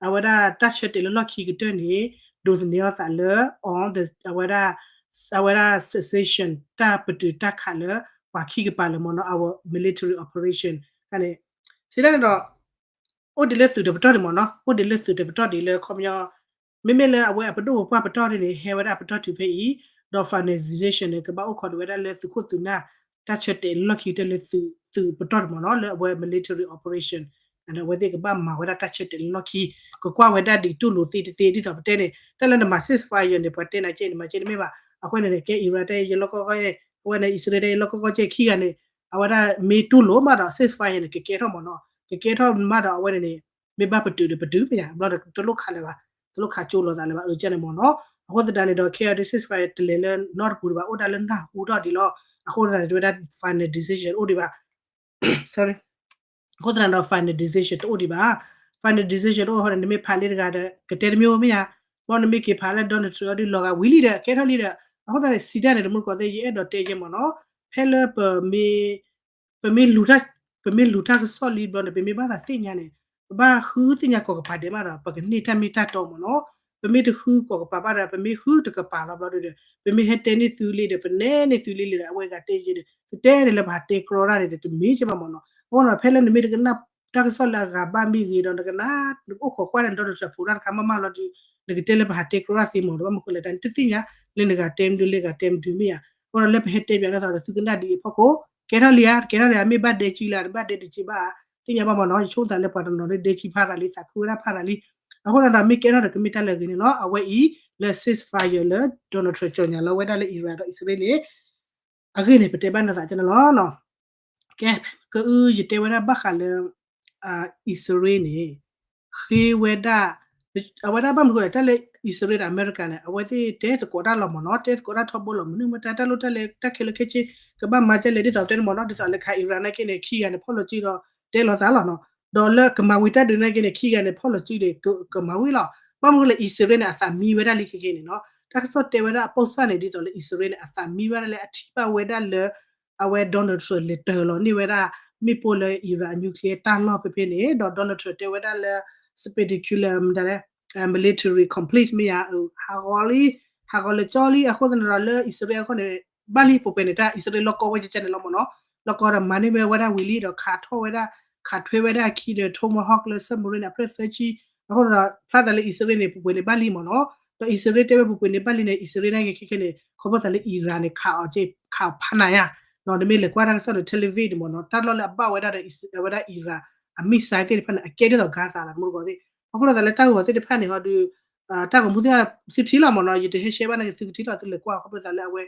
အဝဲဒၣ်တၢ်ဆၢတဲာ်လၢလီၢ်ခံကတၢၢ်န့ၣ် ဒိးသန့ၤအီၤသးလၢ on the အဝဲဒၣ် အဝဲဒၣ် cessation တၢ်ပတုာ်တၢ်ခးလၢ ပှၤခံကပၤလၢမ့ၢ်နီၤ our military operation န့ၣ် စံးတၢ်န့ၣ်ဒီး အိၣ်ဒံးလၢသုးတပတီၢ်ဒံးမ့ၢ်နီၤ, အိၣ်ဒံးလၢသုးတပတီၢ်ဒံးလၢခီပညီ မ့မ့ၢ်လၢအဝဲအပဒိၣ်ပပှၢ်ပတီၢ်ဒ်န့ၣ် ဟဲဝဲဒၣ်အပတီၢ်တုၤဖဲအံၤ, ဒီး final decision န့ၣ် ကဘၣ်အိၣ်ခိးဒံးဝဲဒၣ်လၢသုးခိၣ်သုးနၢ် တၢ်ဆၢတဲာ်လၢလီၢ်ခံကတၢၢ်လၢသုးပတီၢ်ဒံးမ့ၢ်နီၤ, လၢအဝဲ military operation အဝဲသ့ၣ်ကဘၣ်မၤဝဲဒၣ်တၢ်ဆၢတဲာ်လၢလီၢ်ခံ, ကကွၢ်ဝဲဒၣ်ဒ်တူၢ်လိာ်သ့တသ့ ဒ်သိးပတဲန့ၣ် တၢ်လၢနမၤ ceasefire န့ၣ် ပှၤတဲနၤကဲန့ၣ် မၤကဲန့ၣ်မ့ၢ်ဘၣ်, အဃိန့ၣ် ကဲ Iran တဲယလီၢ်ကီၢ်ကီၢ်, အဝဲန့ၣ် အံၣ်စရ့လးတဲယလီၢ်ကီၢ်ကီၢ်ကဲခံဂၤန့ၣ် အဝဲဒၣ်မ့ၢ်တူၢ်လိာ်မးဒီး ceasefire န့ၣ် ကကဲထီၣ်မ့ၢ်နီၤ, ကကဲထီၣ်မးဒီးအဝဲန့ၣ်န့ၣ် မ့ၢ်ဘၣ်ပတုာ်ဒီးပတုာ်မ့ၢ်ယါ, ဘျီဒီးတလိၣ်ခးလၢၤဘၣ်, တလိၣ်ခးကၠိလိာ်သးလၢၤဘၣ် အၢကန့ၣ်မ့ၢ်နီၤ, အဃိသတးန့ၣ်ဒီး ခဲအံၤဒ် ceasefire တလဲၤလၢနီတပူၤဒံးဘၣ် အိၣ်ဒၣ်လၢနၢ်ဟူထီၣ်ဒံးလီၤ, အဃိသတးန့ၣ် တဝဲဒၣ် final decision တအိၣ်ဒံးဘၣ် sorry အဃိသတးဒီး final decision တအိၣ်ဒံးဘၣ်, final decision တအိၣ်ဃိန့ၣ် နမ့ၢ်ဖးလံတဂၤဒီး ကတဲတမံၤမ့ၢ်ယါ, ဘၣ်နမ့ၢ်က့ၤဖးလၢ Donald Trump အီၤဒုးလီၤဂာ်ဝံၤလံဒီး ကဲထီၣ်လံဒီး, အဃိသတးန့ၣ် စံးတၢ်န့ၣ် တမူတကိးသ့ၣ် ယအဲၣ်ဒိးတဲယဲမ့ၢ်နီၤ, ဖဲလၢပမ့ၢ် ပမ့ၢ်လူၤတၢ် ပမ့ၢ်လူၤတၢ်ကစီၣ်လံဘျီန့ၣ် ပမ့ၢ်ဘၣ်သးသ့ၣ်ညါန့ၣ် ပဘၣ်ဃုသ့ၣ်ညါကိးကပၤဒဲးမးဒီး ပကန့ၢ်တၢ်မ့ၢ်တၢ်တီမ့ၢ်နီၤ, ပမ့ၢ်တဃုကိးကပၤဘၣ်ဒီး ပမ့ၢ်ဃုတကပၤလီၤဘျီဒီး ပမ့ၢ်ဟဲတဲန့ၢ်သုလံဒီး ပနဲန့ၢ်သုလံလံဒီး အဝဲဂၤတဲယဲဒီး သုတဲန့ၣ်လၢပဟးတဲကြီတၢ်န့ၣ်ဒီး တမ့ၢ်ကဲဘၣ်မ့ၢ်နီၤ, အဃိန့ၣ် ဖဲလၢနမ့ၢ်တကနၣ်တၢ်ကစီၣ်လၢအဂၤဘၣ်မ့ၢ်ဂ့ၤဒီး နကနၣ် နကအိၣ်ခိးကွၢ်န့ၣ် Donald Trump ဖိတၢ်တခါမးမးလီၤဒီး နကတဲလၢပဟးတဲကြီတၢ်သ့မ့ၢ်ဒီး ဘၣ်မနုၤဃိလဲၣ် တၢ်န့ၣ်တသ့ၣ်ညါ လၢနဂၤတဲမနုၤ လၢဂၤတဲမနုၤမ့ၢ်ယါ, အဃိဒီးလၢပဟဲတဲပၠးဒ်သိးဒီး သုကနၣ်ဒ်အံၤအဖီခိၣ် ကဲထီၣ်လံဧါ တကဲထီၣ်လံဧါ မ့ၢ်ဘၣ်ဒဲကၠံလၢ တဘၣ်ဒဲတကၠံဘၣ်ဧါ, သ့ၣ်ညါဘၣ်မ့ၢ်နီၤ, ယဆိကမိၣ်သးလၢပှၤတနီၤဒ်ဒဲကၠံဖးတၢ်လံ သးခုဝဲဒၣ်ဖးတၢ်လံ, အဃိဒီးမ့ၢ်ကဲထီၣ်ဒီးကမ့ၢ်တၢ်လၢအဂ့ၤန့ၣ်လီၤ, အဝဲအံၤလၢ ceasefire လၢ Donald Trump ကၠီၣ်ညါလီၤဝဲဒၣ်လၢ Iran ဒီး အံၣ်စရ့လးန့ၣ် အဂ့ၢ်န့ၣ် ပတဲဘၣ်နသးကန့ၣ်လီၤ. ကဲ ဖဲမ့ၢ်ကအု ယတဲဝဲဒၣ်ဘၣ်ဃးလၢ အံၣ်စရ့လးန့ၣ် ဃ့ဝဲဒၣ် အဝဲဒၣ်ဘၣ်မနုၤဃိလဲၣ် တၢ်လၢအံၣ်စရ့လးဒီးအမဲရကၤန့ၣ် အဝဲသ့ၣ်တဲသကိးတၢ်လီၤမ့ၢ်နီၤ, တဲသကိးတၢ်ထီဘိလီၤ, မနုၤမ့ၢ်တၢ်တၢ်လိၣ်တၢ်လဲၤတၢ်ခဲလၢာ်ခဲဆ့ ကဘၣ်မၤဒ်လဲၣ် ဒ်သိးတဲန့ၣ်မ့ၢ်နီၤ, ဒ်သိးလၢခး Iran နာ်က့န့ၣ် ခံဂၤန့ၣ် ဖီၣ်လိာ်စုဒီး တဲလီၤသးလီၤနီၤ, ဒီးလၢကမၤဝံၤတၢ်ဒုးနာ်က့န့ၣ် ခံဂၤန့ၣ် ဖီၣ်လိာ်စုဒီး ကမၤဝံၤလီၤ. ဘၣ်မနုၤဃိလဲၣ် အံၣ်စရ့လးန့ၣ် အသးမံဝဲဒၣ်လံခဲကနံၣ်န့ၣ်နီၤ, တၢ်ကစီၣ်တဲဝဲဒၣ်အပိၢ်စၢ်န့ၣ် ဒ်သိးလၢအံၣ်စရ့လးန့ၣ် အသးမံဝဲဒၣ်လၢအထံၣ်ဘၣ်ဝဲဒၣ်လၢ အဝဲ Donald Trump လဲၤတၢၤလီၤန့ၢ်ဝဲဒၣ် မ့ၣ်ပိၢ်လၢ Iran အ nuclear တၢ်လီၢ်ဖဲဖဲန့ၣ်, ဒီး Donald Trump တဲဝဲဒၣ်လၢ spectacular မတၤလဲၣ် military complex မ့ၢ်ယါ ဟးဂီၤလံ, ဟးဂီၤလၢကၠီလံ, အဃိသတးန့ၣ်ဒီးလၢအံၣ်စရ့လးအဃိန့ၣ် ဘၣ်လံပှဲၤပှဲၤန့ၣ် တၢ်အံၣ်စရ့လးလီၢ်ကီၢ်ဝဲကဲန့ၣ်လီၤမ့ၢ်နီၤ, လီၢ်ကီၢ်ဒီးမၤန့ၢ်ဝဲဝဲဒၣ်ဝံၤလံ ဒီးခးထီၣ်ဝဲဒၣ် ခးထွဲဝဲဒၣ်အခံဒီး Tomahawk လၢ submarine အဖျၢၣ်သၢဆံ, အဃိန့ၣ်ဒီး ဖျါသးလၢအံၣ်စရ့လးန့ၣ် ပှဲၤပှဲၤန့ၣ်ဘၣ်လံမ့ၢ်နီၤ, ဒီးအံၣ်စရ့လးတဲဝဲပှဲၤပှဲၤန့ၣ်ဘၣ်လံန့ၣ် အံၣ်စရ့လးနာ်က့ခဲကနံၣ်န့ၣ် ခီဖျိသးလၢ Iran န့ၣ် ခးအီၤက့ ခးအီၤဖးနးယါ, ဒီးနမ့ၢ်လဲၤကွၢ်တၢ်ကစီၣ်ဒီး Tel Aviv န့ၣ်မ့ၢ်နီၤ တၢ်လီၢ်လၢအဘၣ်ဝဲဒၣ်ဒီး အဝဲဒၣ် Iran အ missile သ့ၣ်တဖၣ်န့ၣ် အကဲဒ်သိး Gaza လီၤ တမူတကိးသ့ၣ်, ခီဖျိသးလၢတၢ်ဂီၤသ့ၣ်တဖၣ်န့ၣ်ဟီဒီး တၢ်ဂီၤမူသ့ၣ်တဖၣ်သုထံၣ်လီၤမ့ၢ်နီၤ, ယတဟဲ share ဘၣ်န့ၣ် သုကထံၣ်လီၤ သုလဲၤကွၢ် ခီဖျိသးလၢအဝဲ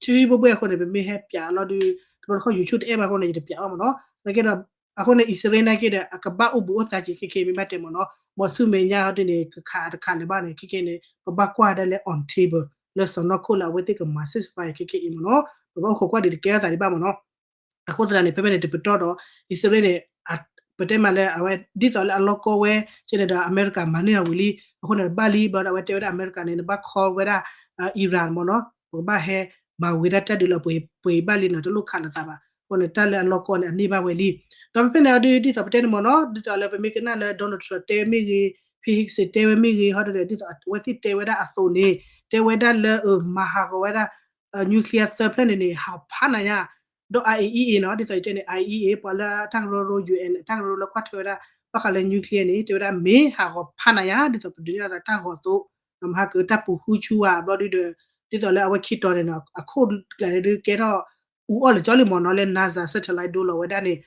ဆှံဘှဲဘှဲအဃိန့ၣ် ပမ့ၢ်ဟဲပၠးလီၤဒီး တဘျီတခီၣ် YouTube တအဲၣ်ဘၣ်အဃိန့ၣ် ယတပၠးဘၣ်မ့ၢ်နီၤ, နာ်က့ဒီး အဃိန့ၣ် အံၣ်စရ့လးနာ်က့ဒီး အကဘၣ်အိၣ်ဘှံးအိၣ်သါက့ၤခဲကနံၣ် မ့ၢ်ဘၣ်တဲမ့ၢ်နီၤ, မ်ဆူမဲာ်ညါဟီဒ်န့ၣ် ကခးတခးလၢၤဘၣ်န့ၣ် ခဲကနံၣ်န့ၣ် ပဘၣ်ကွၢ်ဒၣ်လၢ on table လၢစီၤနီၢ်ခိၣ်လၢအဝဲသ့ၣ်ကမၤ ceasefire ခဲကနံၣ်အံၤမ့ၢ်နီၤ, ပဘၣ်အိၣ်ခိးကွၢ်ဒ်တကဲထီၣ်သးဒံးဘၣ်မ့ၢ်နီၤ. အဃိသတးန့ၣ် ဖဲဖဲန့ၣ်တပတီၢ်ဒီး အံၣ်စရ့လးန့ၣ် ပတဲမးလၢအဝဲဒ်သိးလၢအလီၢ်ကီၢ်ဝဲ ကဲန့ၣ်ဒီး အမဲရကၤမၤန့ၢ်အဝံၤလံ, အဃိန့ၣ် ဘၣ်လံဘျီဒီး အဝဲတဲဝဲဒၣ်အမဲရကၤန့ၣ် နဘၣ် call ဝဲဒၣ် Iran မ့ၢ်နီၤ, ပကဘၣ်ဟဲမၤဝံၤဒၣ်တၢ်ဒုးလၢပှ့ၤဘၣ်လံနီၤ, တလိၣ်ခးလိာ်သးဘၣ်, အဃိန့ၣ် တၢ်လၢအလီၢ်ကီၢ်န့ၣ် အန့ၢ်ဘၣ်ဝဲလံ. ဒီးဖဲဖဲန့ၣ်အဒုး ဒ်သိးပတဲန့ၣ်မ့ၢ်နီၤ, ဒ်သိးလၢပမ့ၢ်ကနၣ်လၢ Donald Trump တဲမ့ၢ်ဂ့ၤ, Pete Hegseth တဲဝဲမ့ၢ်ဂ့ၤ, ဟီဒီး ဒ်သိးအဝဲသ့ၣ်တဲဝဲဒၣ်အသိးန့ၣ် တဲဝဲဒၣ်လၢ မၤဟးဂီၤဝဲဒၣ် nuclear သၢဖျၢၣ်န့ၣ်န့ၣ် ဟးဖးနးယါ, ဒီး IAEA နီၤ, ဒ်သိးယတဲန့ၣ် IAEA ပှၤလၢတၢ်ကရၢကရိ ယူၣ်အဲၣ် တၢ်ကရၢကရိလၢကွၢ်ထွဲဝဲဒၣ် ဘၣ်ဃးလၢ nuclear န့ၣ် တဲဝဲဒၣ်မ့ၢ်ဟးဂီၤဖးနးယါ ဒ်သိးပဒုးန့ၢ်အသးတၢ်ဂီၤအသိး, မဟါကတၢ်ပူၤဃုဆူဧါ ဘျီဒုဒီး ဒ်သိးလၢအဝဲခံတီၤန့ၣ်နီၤ အခိၣ်ကျးန့ၣ်ဒုးကဲထီၣ်အူအီၣ်လၢာ်ကၠီလံမ့ၢ်နီၤ, လၢ NASA satellite ဒိလီၤဝဲဒၣ်န့ၣ်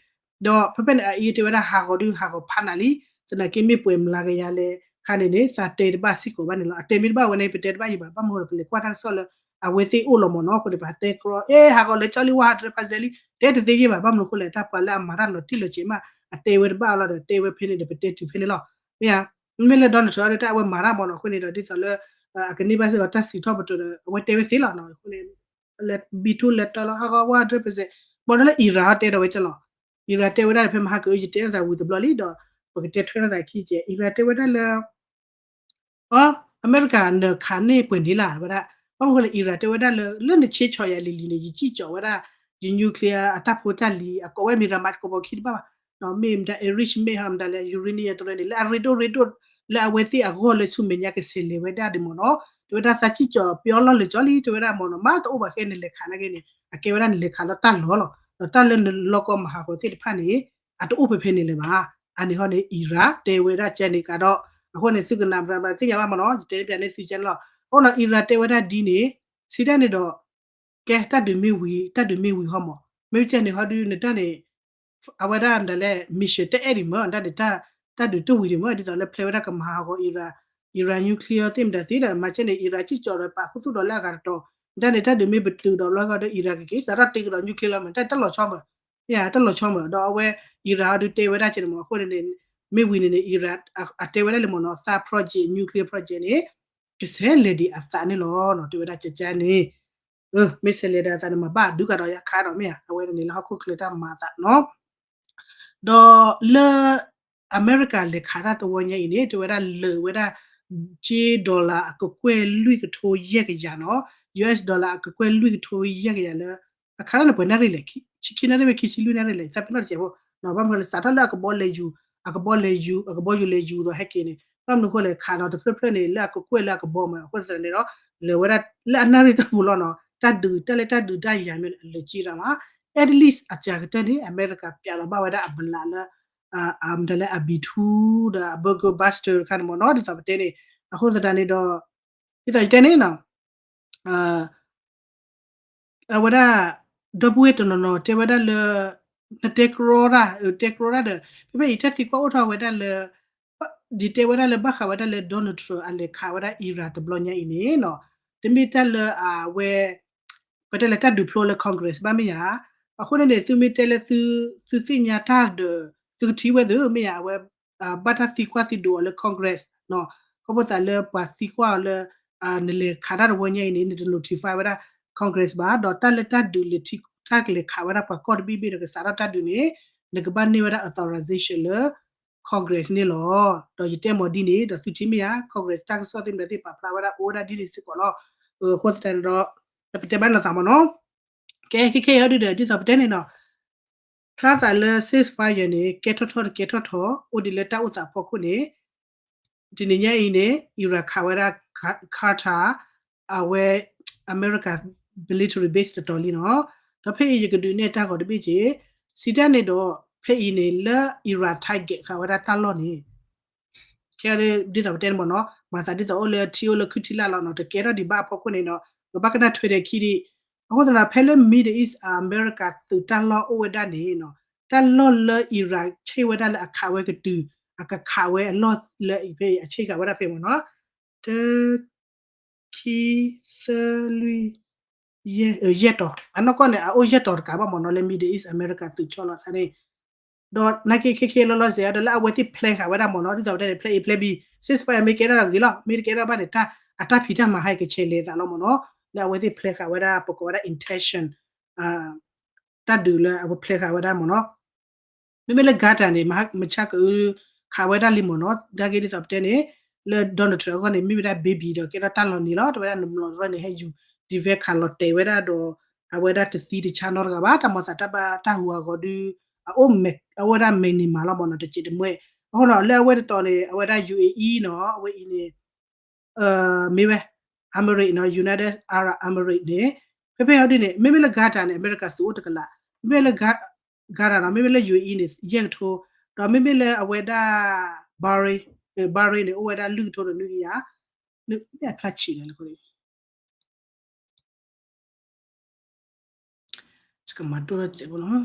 ဒီးဖဲဖဲန့ၣ် အအံၤတဲဝဲဒၣ်ဟးဂီၤဒုးဟးဂီၤဖးနးလံ, သနာ်က့မ့ၢ်ပှဲၤမျးကယၤလဲၣ်ခါန့ၣ်န့ၣ် သးတဲတဘၣ်စ့ၢ်ကီးဘၣ်န့ၣ်လီၤ. အတဲမ့ၢ်တဘၣ်ဝဲန့ၣ် ပတဲတဘၣ်ယံၤဘၣ်, ဘၣ်မနုၤဒီး ပလဲၤကွၢ်တၢ်ကစီၣ်လၢ အဝဲသ့ၣ်အိၣ်လီၤမ့ၢ်နီၤ. အဃိန့ၣ် ပတဲကြီ အဲ ဟးဂီၤလၢကၠီလံဝါ ဟးတရၢဖးစဲးလံ တဲတသ့ယဲၢ်ဘၣ်, ဘၣ်မနုၤအဃိလဲၣ် တၢ်ပှၤလၢအမၤတၢ်လီၤတံၢ်လီၤဆဲးမး အတဲဝဲတဘၣ်လီၤဒီး တဲဝဲဖဲန့ၣ်ဒီး ပတဲတုၤဖဲန့ၣ်လီၤ. မ့ၢ်ဧါ, မ့မ့ၢ်လၢ Donald Trump ဒ်တၢ်အဝဲမၤတၢ်မ့ၢ်နီၤ အဃိန့ၣ်ဒီး ဒ်သိးလၢ အကန့ၢ်ဘၣ်စ့ၢ်ကီးတၢ်စံးထီၣ်ပတြၢၤဒီး အဝဲတဲဝဲသ့လီၤနီၤ. အဃိန့ၣ် လဲၤဘံထူလဲၤတီလီၤ ဟးဂီၤဝါ ဟးတရၢဖးစဲး, ဘၣ်ဒီးလၢ Iran တဲဒီးဝဲကၠီလီၤ. Iran တဲဝဲဒၣ်ဖဲမဟါက ယတဲအသးဝံၤတဘျီလံဒီး ပကတဲထွဲထီၣ်သးခံကဲး Iran တဲဝဲဒၣ်လၢ အီ အမဲရကၤနခးန့ၢ်ပှဲၤန့ၣ်လၢ်ဝဲဒၣ်, ဘၣ်မနုၤဃိလဲၣ် Iran တဲဝဲဒၣ်လၢ လၢနဆ့ဆီၣ်ယၤလံၤလံၤန့ၣ် ယစံၣ်ကၠီၣ်ဝဲဒၣ် ယ nuclear အတၢ်ဖိတၢ်လံၤ အကိးဝဲမ့ၢ်ရၤမး ကဘီခံတဘၣ်ဘၣ်, မ့ၢ်မတၤ enrichment ဟီ မတၤလဲၣ် uranium တရၢန့ၣ် လၢအရ့ဒိၣ်ရ့ဒိၣ် လၢအဝဲသ့ၣ်အဂီၢ်လၢဆူမဲာ်ညါကဆဲးလဲၤဝဲဒၣ်ဒ်မ့ၢ်နီၤ, တဲဝဲဒၣ်သးစံၣ်ကၠီၣ်ပျီလီၤလၢာ်ကၠီလံ တဲဝဲဒၣ်မ့ၢ်နီၤ မ့ၢ်တအိၣ်ဘၣ်ဃဲနလဲၤခးနာ်က့န့ၣ် အကဲဝဲဒၣ်နလဲၤခးလၢတၢ်လီၢ်လီၤ. ဒီးတၢ်လၢနလီၢ်ကီၢ်မၤဟးဂီၤသ့ၣ်တဖၣ်န့ၣ် အတအိၣ်ဖဲဖဲန့ၣ်လၢၤဘၣ်. အန့ၣ်ဟီန့ၣ် Iran တဲဝဲဒၣ်ကဲန့ၣ်ကဒီး အဃိန့ၣ် သုကနၣ်မတၤမတၤသ့ၣ်ညါဘၣ်မ့ၢ်နီၤ ယတဲပျးန့ၢ်သုကဲန့ၣ်လီၤ. အဃိနီၤ Iran တဲဝဲဒၣ်ဒ်န့ၣ် စံးတၢ်န့ၣ်ဒီး ကဲတၢ်ဒုးမ့ၢ်ဝံၤ တၢ်ဒုးမ့ၢ်ဝံၤဟီမး မ့ၢ်ကဲန့ၣ်ဟီဒုးနတၢ်န့ၣ် အဝဲဒၣ်မတၤလဲၣ် mission တအဲၣ်ဒံးမ့ၢ် တၢ်န့ၣ် တၢ်ဒုးတဝံၤဒံးမ့ၢ် ဒ်သိးလၢဖျဲဝဲဒၣ်ကမၤဟးဂီၤ Iran, Iran nuclear သ့ၣ်မတၤသ့ဒီး မၤကဲန့ၣ် Iran စံၣ်ကၠီၣ်ဒီးပာ်ခူသူၣ်ဒီးလၢအဂၤတတီၤ နတၢ်န့ၣ် တၢ်ဒုးမ့ၢ်ပတုာ်ဒီးဘျီဂီၢ်ဒီး Iran ကက့ၤစးထီၣ်တ့ကဒီး nuclear လီၤမ့ၢ် တၢ်တလီၤဆီမ့ၢ် မ့ၢ်ဧါ တလီၤဆီမ့ၢ် ဒီးအဝဲ Iran ဟီဒုးတဲဝဲဒၣ်ကဲန့ၣ်မ့ၢ် အဃိန့ၣ်န့ၣ် မ့ၢ်ဝံၤန့ၣ်န့ၣ် Iran အတဲဝဲဒၣ်လၢမ့ၢ်နီၤ သး project nuclear project န့ၣ် ကဆဲးလဲၤဒံးအသးန့ၣ်လီၤနီၤ တဲဝဲဒၣ်ကကါန့ၣ် မ့ၢ်ဆဲးလဲၤဒံးအသးန့ၣ် မၤဘၣ်ဒုးကဒီးယခါဒီးမ့ၢ်ဧါ အဝဲန့ၣ်လၢဟီၣ်ခိၣ်ချၢတၢ်မၤအသးနီၤ ဒီးလၢ အမဲရကၤလဲၤခးတၢ်တဝီညါအံၤန့ၣ် တဲဝဲဒၣ်လၢာ်ဝဲဒၣ် ကၠ့ dollar အကကွဲၢ်လွံၢ်ကထိယဲၢ်ကယၤနီၤ US dollar အကကွဲၢ်လွံၢ်ကထိယဲၢ်ကယၤလၢ အခါလၢန့ၣ်ပှဲၤနၣ်ရံၣ်လဲၣ် ဆံခံနၣ်ရံၣ်မ့ၢ်ခံဆံလွံၢ်နၣ်ရံၣ်လဲၣ် သးပ့ၤနီၣ်တစဲးဖိ ဘၣ်မနုၤဃိလဲၣ် စးထီၣ်လၢအကဘီလဲၤယူၤ အကဘီလဲၤယူၤ အကဘီယူၤလဲၤယူၤဒီးဟဲက့ၤန့ၣ် ဘၣ်မနုၤဃိလဲၣ် ခးနီၤတဖျၢၣ်ဖျၢၣ်န့ၣ် လၢအကကွဲၢ်လၢအကဘီမ့ၢ် အဃိသတးန့ၣ်ဒီး လဲၤဝဲဒၣ်လၢအနၣ်ရံၣ်တပူၤလီၤနီၤ တၢ်ဒုးတၢ်လၢတၢ်ဒုးတၢ်ယၤမ့ၢ်လၢာ်ကၠ့ရၤမး at least အစှၤကတၢၢ်န့ၣ် အမဲရကၤပျးလီၤဘၣ်ဝဲဒၣ်အဘျးလၢ မတၤလဲၣ် အဘံထူဒီးအ burger buster တခါန့ၣ်မ့ၢ်နီၤ ဒ်သိးပတဲန့ၣ် အဃိသတးန့ၣ်ဒီး ဒ်သိးယတဲန့ၣ်နီၤ အဝဲဒၣ် ဒီပုၢ်ဝဲၢ်တနီၤနီၤ တဲဝဲဒၣ်လၢ နတဲကရီတၢ် တဲကရီတၢ်ဒီး ဖဲဖဲအံၤတၢ်သံကွၢ်အိၣ်ထီၣ်ဝဲဒၣ်လၢ ယတဲဝဲဒၣ်လၢဘၣ်ဃးဝဲဒၣ်လၢ Donald Trump အလဲၤခးဝဲဒၣ် Iran တဘျီညါအံၤန့ၣ်နီၤ တမ့ၢ်တၢ်လၢအဝဲ ပတဲလၢတၢ်ဒုးဖျိလၢ Congress ဘၣ်မ့ၢ်ဧါ. အဃိန့ၣ်န့ၣ် သုမ့ၢ်တဲလၢ သုသ့ၣ်ညါတၢ်ဒီး သုကထံၣ်ဝဲသ့ၣ်မ့ၢ်ဧါ အဝဲ ဘၣ်တၢ်သံကွၢ်သံဒိးအီၤလၢ Congress နီၤ ခီဖျိသးလၢပှၤသံကွၢ်အီၤလၢ နလဲၤခးတၢ်တဝီညါအံၤန့ၣ် နတ notify ဝဲဒၣ် Congress ဘၣ် ဒီးတၢ်လၢတၢ်ဒုးလဲၤထံ တၢ်ကလဲၤခးဝဲဒၣ်ပှၤကီၢ်တဘ့ၣ်ဘ့ၣ်ဒီးကစးထီၣ်တၢ်ဒုးန့ၣ် နကဘၣ်န့ၢ်ဝဲဒၣ် authorization လၢ Congress န့ၣ်လီၤ. ဒီးယတဲမ့ၢ်ဒ်န့ၣ် ဒီးသုထံၣ်မ့ၢ်ဧါ Congress တၢ်ကစီၣ်သ့ၣ်မတၤသ့ၣ်ပာ်ဖျါဝဲဒၣ်အိၣ်ဝဲဒၣ်ဒ်န့ၣ်စ့ၢ်ကီးလီၤ. အဃိသတးန့ၣ်ဒီး ပတဲဘၣ်နီၢ်သးမ့ၢ်နီၤ ကဲ ခဲခဲအံၤဒုဒီး ဒ်သိးပတဲန့ၣ်နီၤ ဖျါသးလၢ ceasefire န့ၣ် ကဲထီၣ်ထီၣ်တကဲထီၣ်ထီၣ် အိၣ်ဒံးလၢတၢ်အိၣ်သးဖီခိၣ်န့ၣ် တနံၤညါအံၤန့ၣ် Iran ခးဝဲဒၣ် Qatar အဝဲ အမဲရကၤ military base တတီၤလံနီၤ ဒီးဖဲအံၤယကဒုးနဲၣ်တၢ်ဂီၤတဘ့ၣ်က့ၤ စံးတၢ်န့ၣ်ဒီး ဖဲအံၤန့ၣ်လၢ Iran target ဃာ်ဝဲဒၣ်တၢ်လီၢ်န့ၣ် ခဲဒ်သိးပတဲန့ၣ်မ့ၢ်နီၤ မၤသးဒ်သိးအိၣ်လၢထံအိၣ်လၢခုထံလၢ်လီၤနီၤ တကဲထီၣ်ဒံးဘၣ်အဖီခိၣ်န့ၣ်ဒီး ပဘၣ်ကနၣ်ထွဲဒီးခံဒံး အဃိသတးဒီး ဖဲလၢ Middle East အမဲရကၤသုးတၢ်လီၢ်အိၣ်ဝဲဒၣ်န့ၣ်နီၤ တၢ်လီၢ်လၢ Iran ဆ့ၣ်ဝဲဒၣ်လၢအခးဝဲကတုၤ အကခးဝဲအလီၢ်လၢဖဲအံၤ အဆ့ၣ်ဃာ်ဝဲဒၣ်ဖဲမ့ၢ်နီၤ တ ခံ သၢ လွံၢ် ယဲၢ် ယဲၢ်တီၤ အနီၢ်ကီၢ်န့ၣ် အအိၣ်ယဲၢ်တီၤတကးဘၣ်မ့ၢ်နီၤ လၢ Middle East အမဲရကၤသုးဆီလီၤသးန့ၣ် ဒီးနာ်က့ခဲခဲလီၤလီၤစဲးဒီးလၢအဝဲသ့ၣ် plan ဃာ်ဝဲဒၣ်မ့ၢ်နီၤ ဒ်သိးပတဲန့ၣ် plan A plan B ceasefire မ့ၢ်ကဲထီၣ်ဂ့ၤလီၤ မ့ၢ်တကဲထီၣ်ဘၣ်န့ၣ် အတၢ်ဖံးတၢ်မၤဟဲကဆဲးလဲၤသးလီၤမ့ၢ်နီၤ လၢအဝဲသ့ၣ် plan ဃာ်ဝဲဒၣ် ပကိးဝဲဒၣ် intention တၢ်ဒုးလၢအဝဲ plan ဃာ်ဝဲဒၣ်မ့ၢ်နီၤ မ့မ့ၢ်လၢ Qatar န့ၣ် မဆါကအု ခးဝဲဒၣ်လံမ့ၢ်နီၤ နာ်က့ဒ်သိးပတဲန့ၣ် လၢ Donald Trump အဂီၢ်န့ၣ် မ့ၢ်ဝဲဒၣ် baby ဒီးကဲထီၣ်တၢ်လီၤနံၤလီၤ တဲဝဲဒၣ်နမျိာ်တရီန့ၣ် ဟဲယူၤ defend ခးလီၤတဲာ်ဝဲဒၣ်ဒီး အဝဲဒၣ်တသံတဆါနီတဂၤဘၣ် တၢ်မၤသးတၢ်ဘၣ်တၢ်ဟူးအဂီၤဒု အအိၣ်ဝဲဒၣ် minimum လီၤမ့ၢ်နီၤ တစဲးတမှဲ အဃိနီၤ လၢအဝဲတတီၤန့ၣ် အဝဲဒၣ် UAE နီၤ အဝဲအံၤန့ၣ် မ့ၢ်ဝဲ Emirates နီၤ United Arab Emirates န့ၣ် ဖဲဖဲအံၤဒ်န့ၣ် မ့မ့ၢ်လၢ Qatar န့ၣ် အမဲရကၤသုးအိၣ်တကလး မ့မ့ၢ်လၢ Qatar နီၤ မ့မ့ၢ်လၢ UAE န့ၣ် ယဲၢ်ကထိ ဒီးမ့မ့ၢ်လၢအဝဲဒၣ် Bahrain Bahrain န့ၣ် အိၣ်ဝဲဒၣ်လွံၢ်ကထိဒီးနွံကယၤ မ့ၢ်အဖျါဆံးလဲၣ်လၢ ကမၤဒိၣ်ထီၣ်စဲးဖိနီၤ.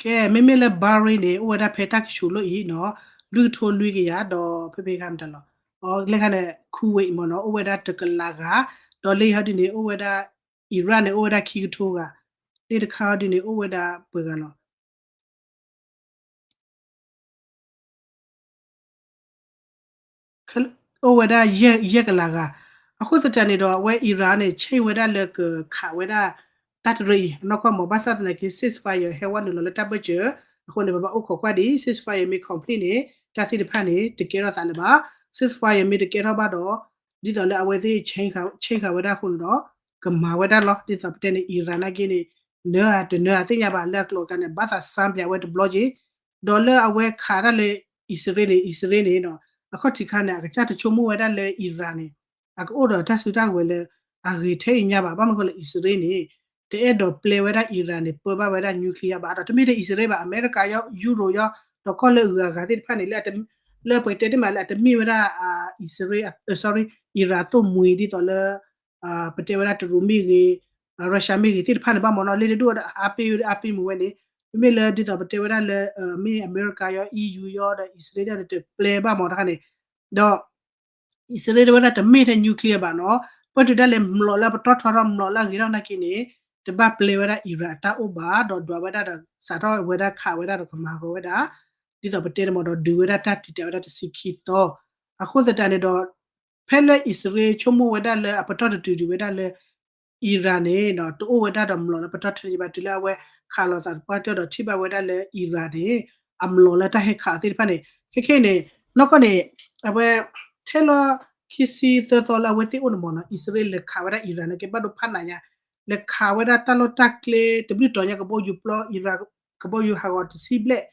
ကဲ မ့မ့ၢ်လၢ Bahrain န့ၣ် အိၣ်ဝဲဒၣ်ဖဲတၢ်ကဆူးလီၢ်အံၤနီၤ လွံၢ်ကထိနွံကယၤဒီး ဖဲဖဲဂၤမတၤလီၤ အလၢခါန့ၣ် Kuwait မ့ၢ်နီၤ အိၣ်ဝဲဒၣ်တကလးဂၤ ဒီးလၢဟီဒုန့ၣ် အိၣ်ဝဲဒၣ် Iran န့ၣ် အိၣ်ဝဲဒၣ်ခံကထိဂၤ လၢတခါဟီဒုန့ၣ် အိၣ်ဝဲဒၣ်ပှဲၤဂၤလီၤ အိၣ်ဝဲဒၣ်ယဲၢ်ကလးဂၤ အဃိသတးန့ၣ်ဒီး အဝဲ Iran န့ၣ် ဆ့ၣ်ဝဲဒၣ်လၢကခးဝဲဒၣ် တၢ်တရၢအံၤ အနီၢ်ကီၢ်မ့ၢ် ဘၣ်ဆၣ်သနာ်က့ ceasefire ဟဲဝဲနုာ်လီၤလၢတၢ်ဘၢၣ်စၢၤ အဃိန့ၣ် ပဘၣ်အိၣ်ခိးကွၢ်ဒံး ceasefire မ့ၢ် complete န့ၣ် တၢ်သ့ၣ်တဖၣ်န့ၣ် တကဲထီၣ်သးလၢၤဘၣ် ceasefire မ့ၢ်တကဲထီၣ်ဘၣ်ဒီး ဒ်သိးလၢအဝဲသ့ၣ် ဆ့ၣ်ဃာ်ဝဲဒၣ်အဃိန့ၣ်ဒီး ကမၤဝဲဒၣ်လီၤ ဒ်သိးပတဲန့ၣ် Iran နာ်က့န့ၣ် နၢၤတနၢၤသ့ၣ်ညါဘၣ်လၢအကျိၤအကျဲန့ၣ် ဘၣ်သးစၢ်ပၠးဝဲတဘျီက့ၤ ဒီးလၢအဝဲခးတၢ်လၢ အံၣ်စရ့လးန့ၣ် အံၣ်စရ့လးန့ၣ် အခီၣ်ထံးခါန့ၣ် အကစၢ်တဆိကမိၣ်ဝဲဒၣ်လၢ Iran န့ၣ် အကအိၣ်ဒီးတၢ်စုတၢ်ကဝဲၤလၢ အဂ့ၤထဲအံၤညါဘၣ် ဘၣ်မနုၤဃိလၢအံၣ်စရ့လးန့ၣ် တအဲၣ်ဒိးပျဲဝဲဒၣ် Iran န့ၣ် ပၢဘၣ်ဝဲဒၣ် nuclear ဘၣ် ဒီးတမ့ၢ်ထဲအံၣ်စရ့လးဘၣ် အမဲရကၤယီ ယူရိၤယီ ဒီးကီၢ်လၢအဂုၤအဂၤသ့ၣ်တဖၣ်န့ၣ် လၢပကတဲတ့ၢ်မးလၢအတမ့ၢ်ဝဲဒၣ် အံၣ်စရ့လး sorry Iran သိၣ်မှံၤဒ်သိးလၢ ပတဲဝဲဒၣ်တရူးမ့ၢ်ဂ့ၤ Russia မ့ၢ်ဂ့ၤသ့ၣ်တဖၣ်န့ၣ်ဘၣ်မ့ၢ်နီၤ လၢတဒိၣ်ဝဲဒၣ်အါပ့ၢ်ဝဲဒၣ်အါပ့ၢ်မ့ၢ်ဝဲန့ၣ် မ့မ့ၢ်လၢဒ်သိးပတဲဝဲဒၣ်လၢ မ့ၢ်အမဲရကၤယီ EU ယီ ဒီးအံၣ်စရ့လးန့ၣ် တပျဲဘၣ်မ့ၢ်တခါန့ၣ် ဒီး အံၣ်စရ့လးတဲဝဲဒၣ်တမ့ၢ်ထဲ nuclear ဘၣ်နီၤ ပၢၢ်တုၤဒၣ်လဲာ်မျိာ်လၢပတီၢ်ထီထီၣ်မျိာ်လၢအဂ့ၤထီၣ်နာ်က့န့ၣ် တဘၣ်ပျဲဝဲဒၣ် Iran အတၢ်အိၣ်ဘၣ် ဒီးဒွးဝဲဒၣ်ဒီး စးထီၣ်ဝဲဒၣ်ခးဝဲဒၣ်ဒီးကမၤဂီၤဝဲဒၣ် ဒ်သိးပတဲန့ၣ်မ့ၢ်ဒီးဒုးဝဲဒၣ်တၢ်တံာ်တာ်ဝဲဒၣ်တဆံခံသီ အဃိသတးန့ၣ်ဒီး ဖဲလၢအံၣ်စရ့လးဆိကမိၣ်ဝဲဒၣ်လၢအပတီၢ်တတုၤဒံးဝဲဒၣ်လၢ Iran န့ၣ် တအိၣ်ဝဲဒၣ်ဒီးမျိာ်လၢပတီၢ်ထီန့ၣ်ဘၣ် တုၤလၢအဝဲခးလိာ်သးသပှၢ်ကၠီၣ်ဒီးထံၣ်ဘၣ်ဝဲဒၣ်လၢ Iran န့ၣ် အမျိာ်လၢတၢ်ဟဲခးအီၤသ့ၣ်တဖၣ်န့ၣ် ခဲခဲအံၤန့ၣ် နီၢ်ကီၢ်န့ၣ် အဝဲ ထဲလီၤခံဆံသၢသီလၢအဝဲသ့ၣ်အိၣ်န့ၣ်မ့ၢ်နီၤ အံၣ်စရ့လးလဲၤခးဝဲဒၣ် Iran နာ်က့ဘၣ်ဒိဖးနးညါ လဲၤခးဝဲဒၣ်တၢ်လီၢ်တၢ်ကျဲတဘျုးတီၤညါ ကဘီယူၤပျီ Iran ကဘီယူၤဟးဂီၤတဆံဘျဲၣ်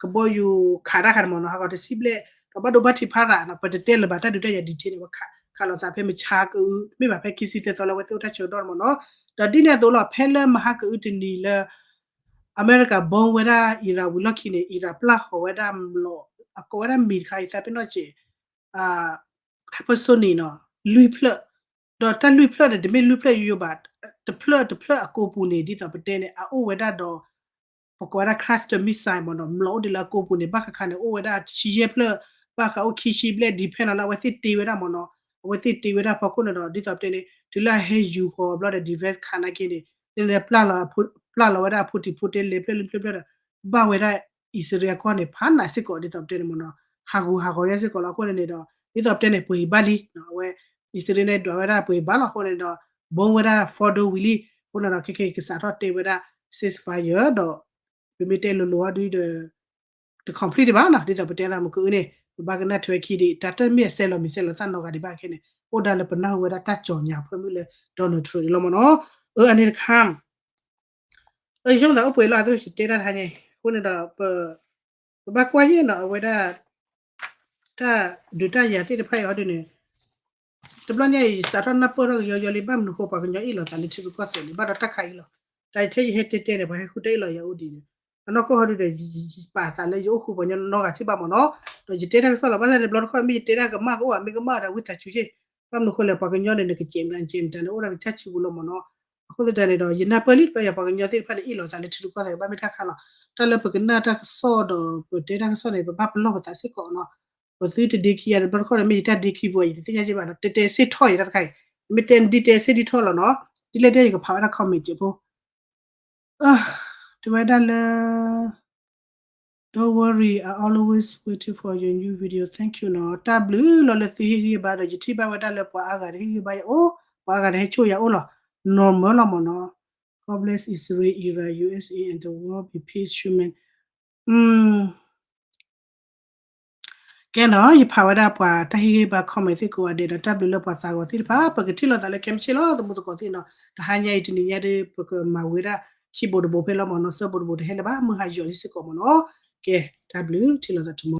ကဘီယူၤခးတၢ်ခါန့ၣ်မ့ၢ်နီၤ ဟးဂီၤတဆံဘျဲၣ် ဒီးဘၣ်ဒိဘၣ်ထံးဖးရၤနီၤ ပတတဲလၢၤဘၣ်တၢ်ဒုးတၢ်ယၤ detail န့ၣ် ဝဲခးလိာ်သးဖဲမဆါကအု တမ့ၢ်ဘၣ်ဖဲခံဆံသၢသီလၢအဝဲသ့ၣ်အိၣ်တၢ်ဆၢကတီၢ်န့ၣ်မ့ၢ်နီၤ ဒီးဒ်န့ၣ်အသိးလီၤ ဖဲလၢမဟါကအုတနံၤလၢ အမဲရကၤ bomb ဝဲဒၣ် Iran ဝံၤလီၢ်ခံန့ၣ် Iran ပျၢ်ဃီၤဝဲဒၣ်မျိာ် အကိးဝဲဒၣ်မံၤတခါအံၤ သးပ့ၤနီၣ်စ့း hypersonic နီၤ လွံၢ်ဖျၢၣ် ဒီးတၢ်လွံၢ်ဖျၢၣ်န့ၣ် တမ့ၢ်လွံၢ်ဖျၢၣ်ယိယိဘၣ် တဖျၢၣ်တဖျၢၣ်အကိာ်ပူၤန့ၣ် ဒ်သိးပတဲန့ၣ် အအိၣ်ဝဲဒၣ်ဒီး ပကိးဝဲဒၣ် cluster missile မ့ၢ်နီၤ မျိာ်အိၣ်ဒံးလၢအကိာ်ပူၤန့ၣ် ဘၣ်ဃးခါန့ၣ် အိၣ်ဝဲဒၣ်တဆံယဲၢ်ဖျၢၣ် ဘၣ်ဃးအိၣ်ခံဆံဘျဲၣ် depend လီၤလၢအဝဲသ့ၣ်တ့ဝဲဒၣ်မ့ၢ်နီၤ အဝဲသ့ၣ်တ့ဝဲဒၣ်ဖီခိၣ်န့ၣ်ဒီး ဒ်သိးပတဲန့ၣ် တုၤလၢအဟဲယူၤဃီၤဘျီဒီး defense ခးနာ်က့န့ၣ် န့ၣ်ပျၢ်လီၤဝဲဒၣ်အဖိတံၤဖိတဲလဲၤဖျၢၣ်လွံၢ်ဖျၢၣ်ဖျၢၣ်ဒီး ဘၣ်ဝဲဒၣ်အံၣ်စရ့လးအကီၢ်န့ၣ် ဖးနးစ့ၢ်ကီး ဒ်သိးပတဲန့ၣ်မ့ၢ်နီၤ ဟးဂူာ်ဟးဂီၤယဲၢ်စ့ၢ်ကီးလီၤ အဃိန့ၣ်န့ၣ်ဒီး ဒ်သိးပတဲန့ၣ် ပှ့ၤဘၣ်လံ အဝဲ အံၣ်စရ့လးန့ၣ် ဒွးဝဲဒၣ်ပှ့ၤဘၣ်လီၤ အဃိန့ၣ်ဒီး bomb ဝဲဒၣ် Fordo ဝံၤလံ အဃိန့ၣ်ဒီး ခဲခဲကစးထီၣ်တဲဝဲဒၣ် ceasefire ဒီး ပမ့ၢ်တဲလိၤလိၤအီၤဒုဒီး တ complete ဒံးဘၣ်နီၤ ဒ်သိးပတဲသးမုၢ်ကအုန့ၣ် ပဘၣ်ကနၣ်ထွဲခံဒံး တၢ်တမ့ၢ်အစဲးလီၤမံၤစဲးလီၤသၣ်နီတဂၤဒံးဘၣ်ခဲန့ၣ် အိၣ်ဒၣ်လၢပနၢ်ဟူဝဲဒၣ်တၢ်ကၠီၤညါဖၢမုၢ်လၢ Donald Trump န့ၣ်လီၤမ့ၢ်နီၤ အၢ အန့ၣ်တခါ အၢ ယဆိကမိၣ်သးအိၣ်ပှဲၤလီၤ အသိးယတဲတၢ်တဟါညါအံၤ အဃိန့ၣ်ဒီး ပဘၣ်ကွၢ်ယဲၢ်နီၤ အဝဲဒၣ် တၢ်ဒုးတၢ်ယၤသ့ၣ်တဖၣ်အံၤဟီဒုန့ၣ် တဘျီညါအံၤ စးထီၣ်နၢ်ပၢၢ်ထီၣ်ကယီယီလံ ဘၣ်မနုၤဃိပှၤကညီအ့ၣ်လိာ်သးလၢထံရူၢ်ကီၢ်သဲးန့ၣ် ဘၣ်ဒီးတၢ်ခါအံၤလီၤ. တၢ်ထဲယဟဲတဲတဲန့ၣ် ပှၤဟဲဃုတၢ်အ့ၣ်လိာ်ယၤအိၣ်ဒံးန့ၣ် အနီၢ်ကီၢ်ဟီဒုဒီး ယပာ်သးလၢယအိၣ်ဃုပှၤကညီနီတဂၤစ့ၢ်ဘၣ်မ့ၢ်နီၤ ဒီးယတဲတၢ်ကစီၣ်လီၤ ဘၣ်ဆၣ်တဘျီတခီၣ် မ့ၢ်ယတဲတၢ်ကမၣ်ကအိၣ်ဧါ မ့ၢ်ကမၣ်ဒီးဝံသးစူၤက့ၢ် ဘၣ်မနုၤဃိလဲၣ် ပှၤကညီန့ၣ် နကစဲးမတၤ နစဲးမတၤန့ၣ် အိၣ်ဒၣ်ကစၢ်စုပူၤလီၤမ့ၢ်နီၤ အဃိသတးန့ၣ်ဒီး ယနၢ်ပၢၢ်လံ တဘျီယၤပှၤကညီသ့ၣ်တဖၣ်န့ၣ် အ့ၣ်လိာ်သးလၢထံရူၢ်ကီၢ်သဲး ဘၣ်မ့ၢ်တၢ်ခါလီၤ. တၢ်လၢပကနၣ်တၢ်ကစီၣ်ဒီး ပတဲတၢ်ကစီၣ်န့ၣ် ပဘၣ်ပလီၢ်ပသးစ့ၢ်ကီးနီၤ ပသုတဒ့ခံယၤ တဘျီတခီၣ်န့ၣ် မ့ၢ်ယတၢ်ဒ့ခံပူၤ ယတသ့ၣ်ညါစ့ၢ်ဘၣ်နီၤ တဲတဲစ့ၢ်ထီၣ်ယၤတၢ်တခါအံၤ မ့ၢ်တဲဒ်တဲစ့ၢ်ဒ်ထီၣ်လီၤနီၤ ဒ်လဲၣ်ဒ်ယကဖးဝဲဒၣ် comment စဲးဖိ တဲဝဲဒၣ်လၢ Don't worry, I always waiting for your new video. Thank you နီၤ တၢ်ဘျုးလီၤလၢသုဟ့ၣ်ဂံၢ်ဘါဒီး ယထံၣ်ဘၣ်ဝဲဒၣ်လၢပှၤအါဂၤတဟ့ၣ်ဂံၢ်ဘါယၤအိၣ် ပှၤအါဂၤတဟဲဆိၣ်ယၤအိၣ်လီၤ normal လီၤမ့ၢ်နီၤ God bless Israel, Iran, U S A and the world be peace, human. ကဲနီၤ ယဖးဝဲဒၣ်ပှၤတၢ်ဟ့ၣ်ဂံၢ်ဘါ comment သ့ၣ်ကိးဂၤဒဲးဒီး တၢ်ဘျုးလၢပှၤသးဂီၤသ့ၣ်တဖၣ် ပကထံၣ်လိာ်သးလၢခဲမုၢ်ဆ့ၣ်လီၤ သမူသကိးသ့ၣ်နီၤ တဟါညါအံၤတနံၤညါဒီး ပကမၤဝဲဒၣ် ခံဘိးတဘိးဖဲလီၤမ့ၢ်နီၤ သၢဘိးတဘိးတဟဲလၢၤဘၣ် မုၢ်ဟါယီၤလံစ့ၢ်ကီးမ့ၢ်နီၤ ကဲ တၢ်ဘျုး ထံၣ်လိာ်သး tomorrow